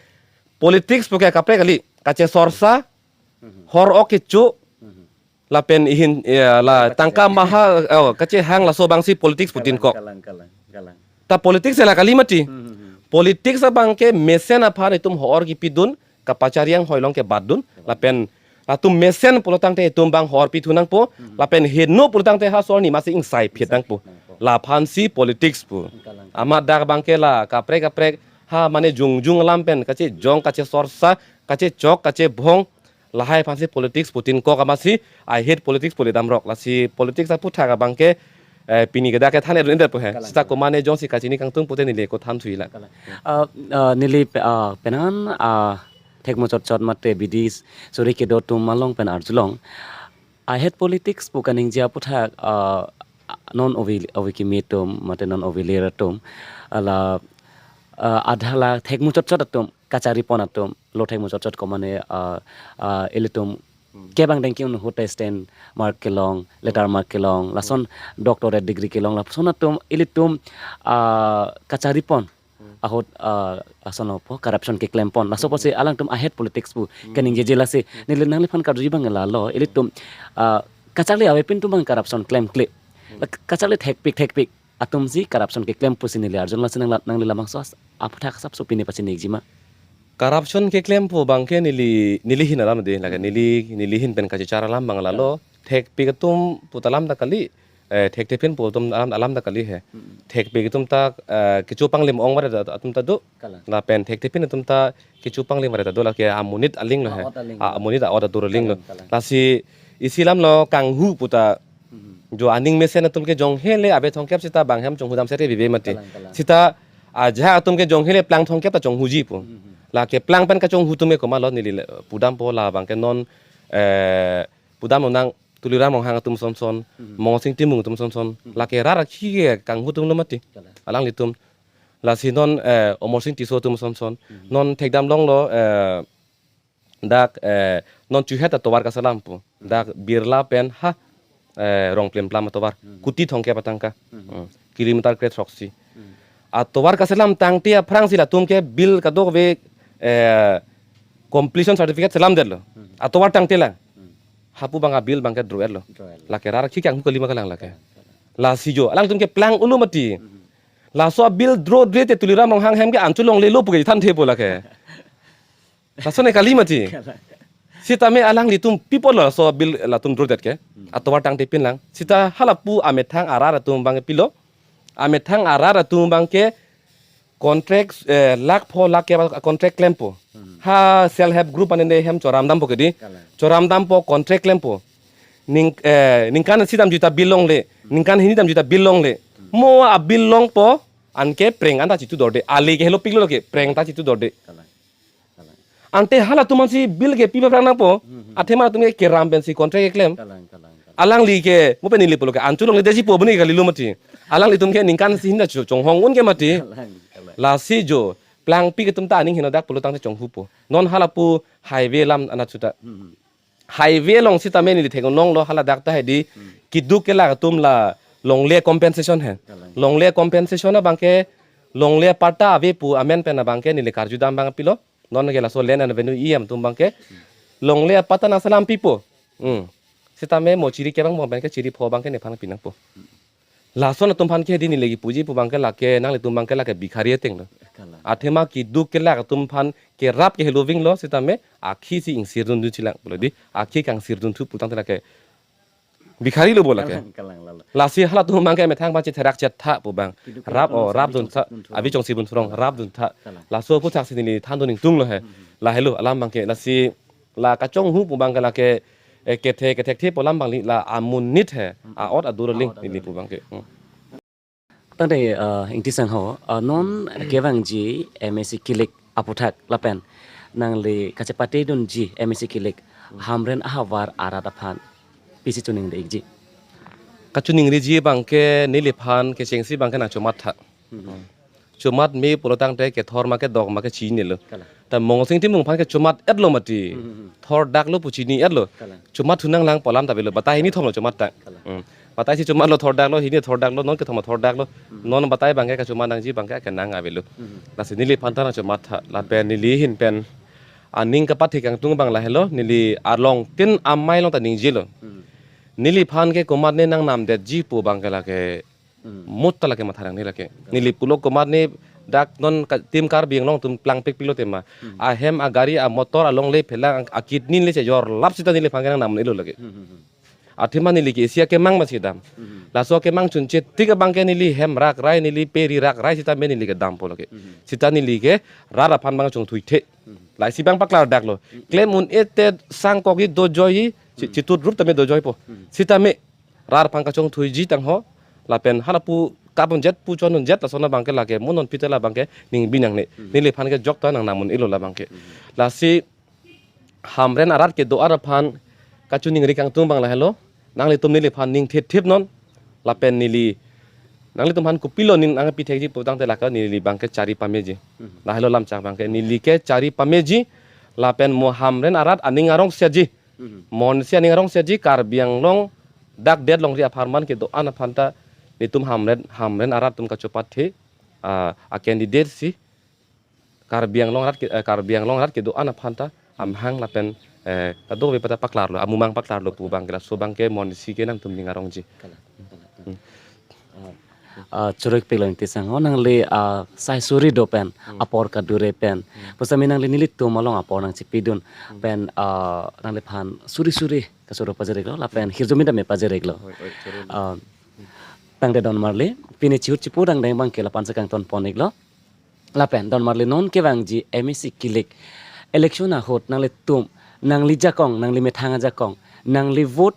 Politics puke kaprek kali, kachesorsa, hor-ok kecho, lapen ihin, eh, la tangka maha, oh, kachehang, laso abangsi politics pu tin kok. Kalang, kalang, kalang. Ta politics la kali mati. Hmm, hmm, hmm. Politics abangke mesen aphan itum hor kipidun, kapachari anghoi along kebatdun, lapen latum mesen pulotangte itum abang hor pithu nangpo, hmm, lapen heno pulotangte ha sor ni masi ingsaiphet nangpo. Ingsaiphet nangpo. Laphansi politics pu. Kalang, kalang. Amat dak abangke la kaprek kaprek ha mane jongjong alam pen kachejong, kachesorsa, kachechok, kachebhong, lahai aphansi politics pu tin kok amatsi, "I hate politics" pu le damrok. Lasi politics aphuthak abangke, eh, pini ke dak kethan edun indet pu he. Kalang. Seta komatne jongsi kachini kangtung pute neli ako than thuila. Kalang. Ah, ah, neli pe-, ah, penang, ah, thekmuchotchot mate bidi suri kedo atum along pen arjulong. "I hate politics" pu kaningje aphuthak, ah, non ove, ove kimi atum, mate non ove lir atum, ala, ah, adha la thekmuchotchot atum, kacharipon atum, lo thekmuchotchot komane, ah, ah, ilitum, hmm, kevang dengki un ahut stand mark kelong, letter mark kelong, lason doctorate degree kelong, lason atum, ilitum, ah, kacharipon, hmm, ahut, ah, ason lo po, corruption keklempon. Laso apotsi alangtum "I hate politics" pu, hmm, kaningjeje lasi. Hmm. Neli nangliphan karjuji abang lalo, ilitum, ah, kacharli avepin atum abang corruption klemkle. Hmm. La kacharli thekpik thekpik atumsi corruption keklem pusi neli arjulong, lasi nang la-, nangli labangso as-, aphuthak asapso pine pachini-ikji ma? Corruption keklem pu abangke neli, neli ahin alam de, lake, hmm, neli, neli ahin pen kachechar alam abang lalo. Kalang. Thekpik atum pu ta alam ta kali, eh, thekthe pin pu atum alam, alam ta kali he. Hmm. Thekpik atum ta, eh, kecho panglim ong varet atum ta do. Kalang. Lapen thekthe pin atum ta kecho panglim varet ta do, lake amonit aling lo he. A-ot aling. A, amonit a-ot adur aling lo. Kalang, kalang. Lasi isi alam lo kanghu pu ta, mhm, jo aning mesen atum ke jonghele ave thomkep seta bang hem chonghudam sere vive mati. Kalang, kalang. Seta ajahak atum ke jonghele plang thomkep ta chonghuji pu. Mhm. Lake plang pen kachonghu atum ke komatlo neli le pudampo, la abangke non, eh, pudam lonang Tuliram Ronghang atum son son, mhm, Mongol Sing Timung atum son son, mhm, lake rat akhei ke kanghu atum lo mati. Kalang. Alanglitum. Lasi non, eh, Omor Sing Tisso atum son son. Mhm. Non thekdam longlo, eh, dak, eh, non chuhet atovar kaselam pu. Mhm. Dak Birla pen ha, eh, Rongplimplam atovar. Mhm. Kuti thomkep atangka. Mhm. Hmm. Kilometer kre throksi. Mhm. Atovar kaselam tangte aphrangsi latum ke bill kadokave, eh, completion certificate selamdetlo. Mhm. Atovar tangte lang. Mhm. Hapu abang abill abangke dro-etlo. Dro-etlo. Lake rat akhei kanghu kali ma kalang lake. Kalang, kalang. Lasi jo, alangtum ke plang un-e mati. Mhm. Laso abill drodre te Tuliram Ronghang hem ke anchot longlelo pu ke thanthepo lake. Laso ne kali mati. Kalang. Sitame alanglitum pi apotlo laso abill latum drodet ke. Hmm. Atovar tangte pin lang. Seta halapu amethang arat atum abangke pilo. Amethang arat atum abangke contract, eh, lakh pho lakh ke contract klempo. Hmm. Ha self help group anende hem choramdampo ke di. Kalang. Choramdampo, contract klempo. Ning, eh, ningkan isi damji ta bill longle. Hmm. Ningkan hini damji ta bill longle. Hmm. Mo abill longpo, anke preng anta chitudorde. Ale ke helopiklo ke, preng ta chitudorde. Kalang. Kalang. Ante halatum ansi bill ke pi aphrang nangpo, hmm, hmm, athema atum ke keram pensi contract keklem. Kalang, kalang, kalang. Alangli ke, mo pen neli pulo ke, anchot longledetji pu abang ke kalilo mati. Alanglitum ke ningkan isi hin ta cho-, chonghong un ke mati. Kalang, kalang. Lasi jo, plangpi atum ta aning henodak pulotangte chonghupo. Non halapu highway alam anat chuta. Hmm, hmm. Highway along sitame neli theklonglo haladak ta hedi, hmm, keduk kelak atum la longle compensation he. Kalang. Longle compensation abangke longle patta ave pu amen pen abangke neli karjudam abang pilo. Non ke laso Land and Revenue E M atum abangke longle patta nangselam pipo. Hmm. Sitame mo chiri kevang abangke chiri pho abangke nephan pinangpo. Lason atum aphan ke hedi neli kipuji pu abangke lake nanglitum abangke lake bikhari atenglo. Kalang. Athema keduk kelak atum aphan kerap ke helovinglo sitame akhei si ingsirdun dun chilang pulo di. Akhei kangsirdun thu pulotangte lake bikhari lo bo lake. Kalang, kalang, lalo. Lasi halatum abangke methang abang chetherak chetha pu abang. Keduk rap kelak o, atum rap dun tha, chongsi dun thu. Avi chongsi dun thu rong, kalang, rap dun tha. Kalang. Laso aphuthak si neli thandun ingtunglo he. Hmm. Lahelo alam abangke lasi la kachonghu pu abangke lake, eh, kethe, kethekthe pu alam abangli la amonit he, hmm, a-ot adur aling, a-ot adur aling, neli pu abangke. Hmm. Tangte, eh, Ingti Sangho, eh, non, hmm, kevangji M A C kilik aphuthak lapen nangli kachepatedunji M A C kilik, hmm, Hamren ahavar arat aphan pisi choningri-ikji? Kachoningriji abangke neliphan kechengsi abangke nangchomat tha. Hmm. Chomat me pulotangte kethor ma kedok ma kechinilo. Kalang. Ta Mongol Sing Timung aphan ke chomat-etlo mati. Hmm, hmm, hmm. Thordaklo pu chini-etlo. Kalang. Chomat thu nanglang pu alam ta avelo. Batai hini thomlo chomat ta. Kalang. Hmm. Batai isi chomatlo thordaklo, hini thordaklo, non kethom thordaklo. Hmm. Non batai abangke kachomat nangji abangke kenang avelo. Hmm. Lasi neliphan ta nangchomat tha. Lapen neli ahin pen aning kapathe kangtung abang lahelo, neli arlong tin amei along ta ningjelo. Hmm. Neliphan ke komatne nangnamdetji pu abang ke lake, hmm, mut ta lake matha nangne lake. Neli pulo komatne dak non ka-, Team Karbi Anglong atum plangpik pilo tema. Hmm. Ahem, agari, amotor, alongle, phelang, akidney le chejor lap sita neliphan ke nangnam un-elo lake. Hmm, hmm, hmm. Athema neli ke isi akemang ma si dam. Mhm. Laso akemang chunche tik abang ke neli hem rakrai, neli peri rakrai sitame neli ke dampo lake. Mhm. Sita neli ke rat aphan abang chongthuithe. Mhm. Lasi abang paklardaklo. Mhm. Klem un-e te sangkokji dojoiji, chi-, mhm, chitut rup tame dojoipo. Mhm. Sitame rat aphan kachongthuiji tangho, lapen halapu kapon jet pu chon un jet lason abang ke lake mo non pite la abang ke ningbi nangne. Mhm. Neliphan ke jokta nangnam un-elo la abang ke. Mhm. Lasi Hamren arat kedo-an aphan kachiningri kangtung abang lahelo. Nanglitum neliphan ning thepthep non. Lapen neli nanglitum aphan kopilo ning nangpithekji putangte lake neli abang ke chari pameji. Mhm. Lahelo lamchak abang ke neli ke chari pameji. Lapen mo Hamren arat aning arong setji. Mhm. Monsi aning arong setji Karbi Anglong dak det longri apharman kedo-an aphan ta netum Hamren, Hamren arat atum kachopathe, ah, a candidate si Karbi Anglong arat ke, eh, Karbi Anglong arat kedo-an aphan ta amahang lapen, eh, kadokave aphan ta paklarlo, amumang paklarlo pu abang ke laso abang ke monsi ke nangtum ning arongji. Kalang, kalang. Hmm. Ah, ah, choro-ik pik lang ti sang. Oh, nangli, ah, sai suri do pen, hmm, apor kadure pen. Hmm. Pusitame nangli nelitum along apor nangchipidun. Hmm. Pen, ah, nangliphan suri suri kachoro pajir-iklo, lapen, hmm, hirjume tame pajir-iklo. Oi, oi, choro. Ah, tangte don marli, pini chihut chipu dangdang abang ke lapu-ansi kangton pon-iklo. Lapen don marli non kevangji M A C kilik election ahut nanglitum, nangli ajakong, nangli methang ajakong, nangli vote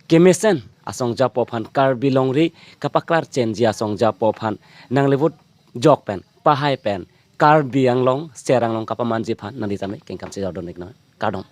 kemesen asong japo aphan, Karbi longri kapaklar chenji asong japo aphan nangli vote jok pen, pahai pen, Karbi Anglong, Ser Anglong kapamanji aphan nangli tame kengkam chejor dun-ik nang. Kardom.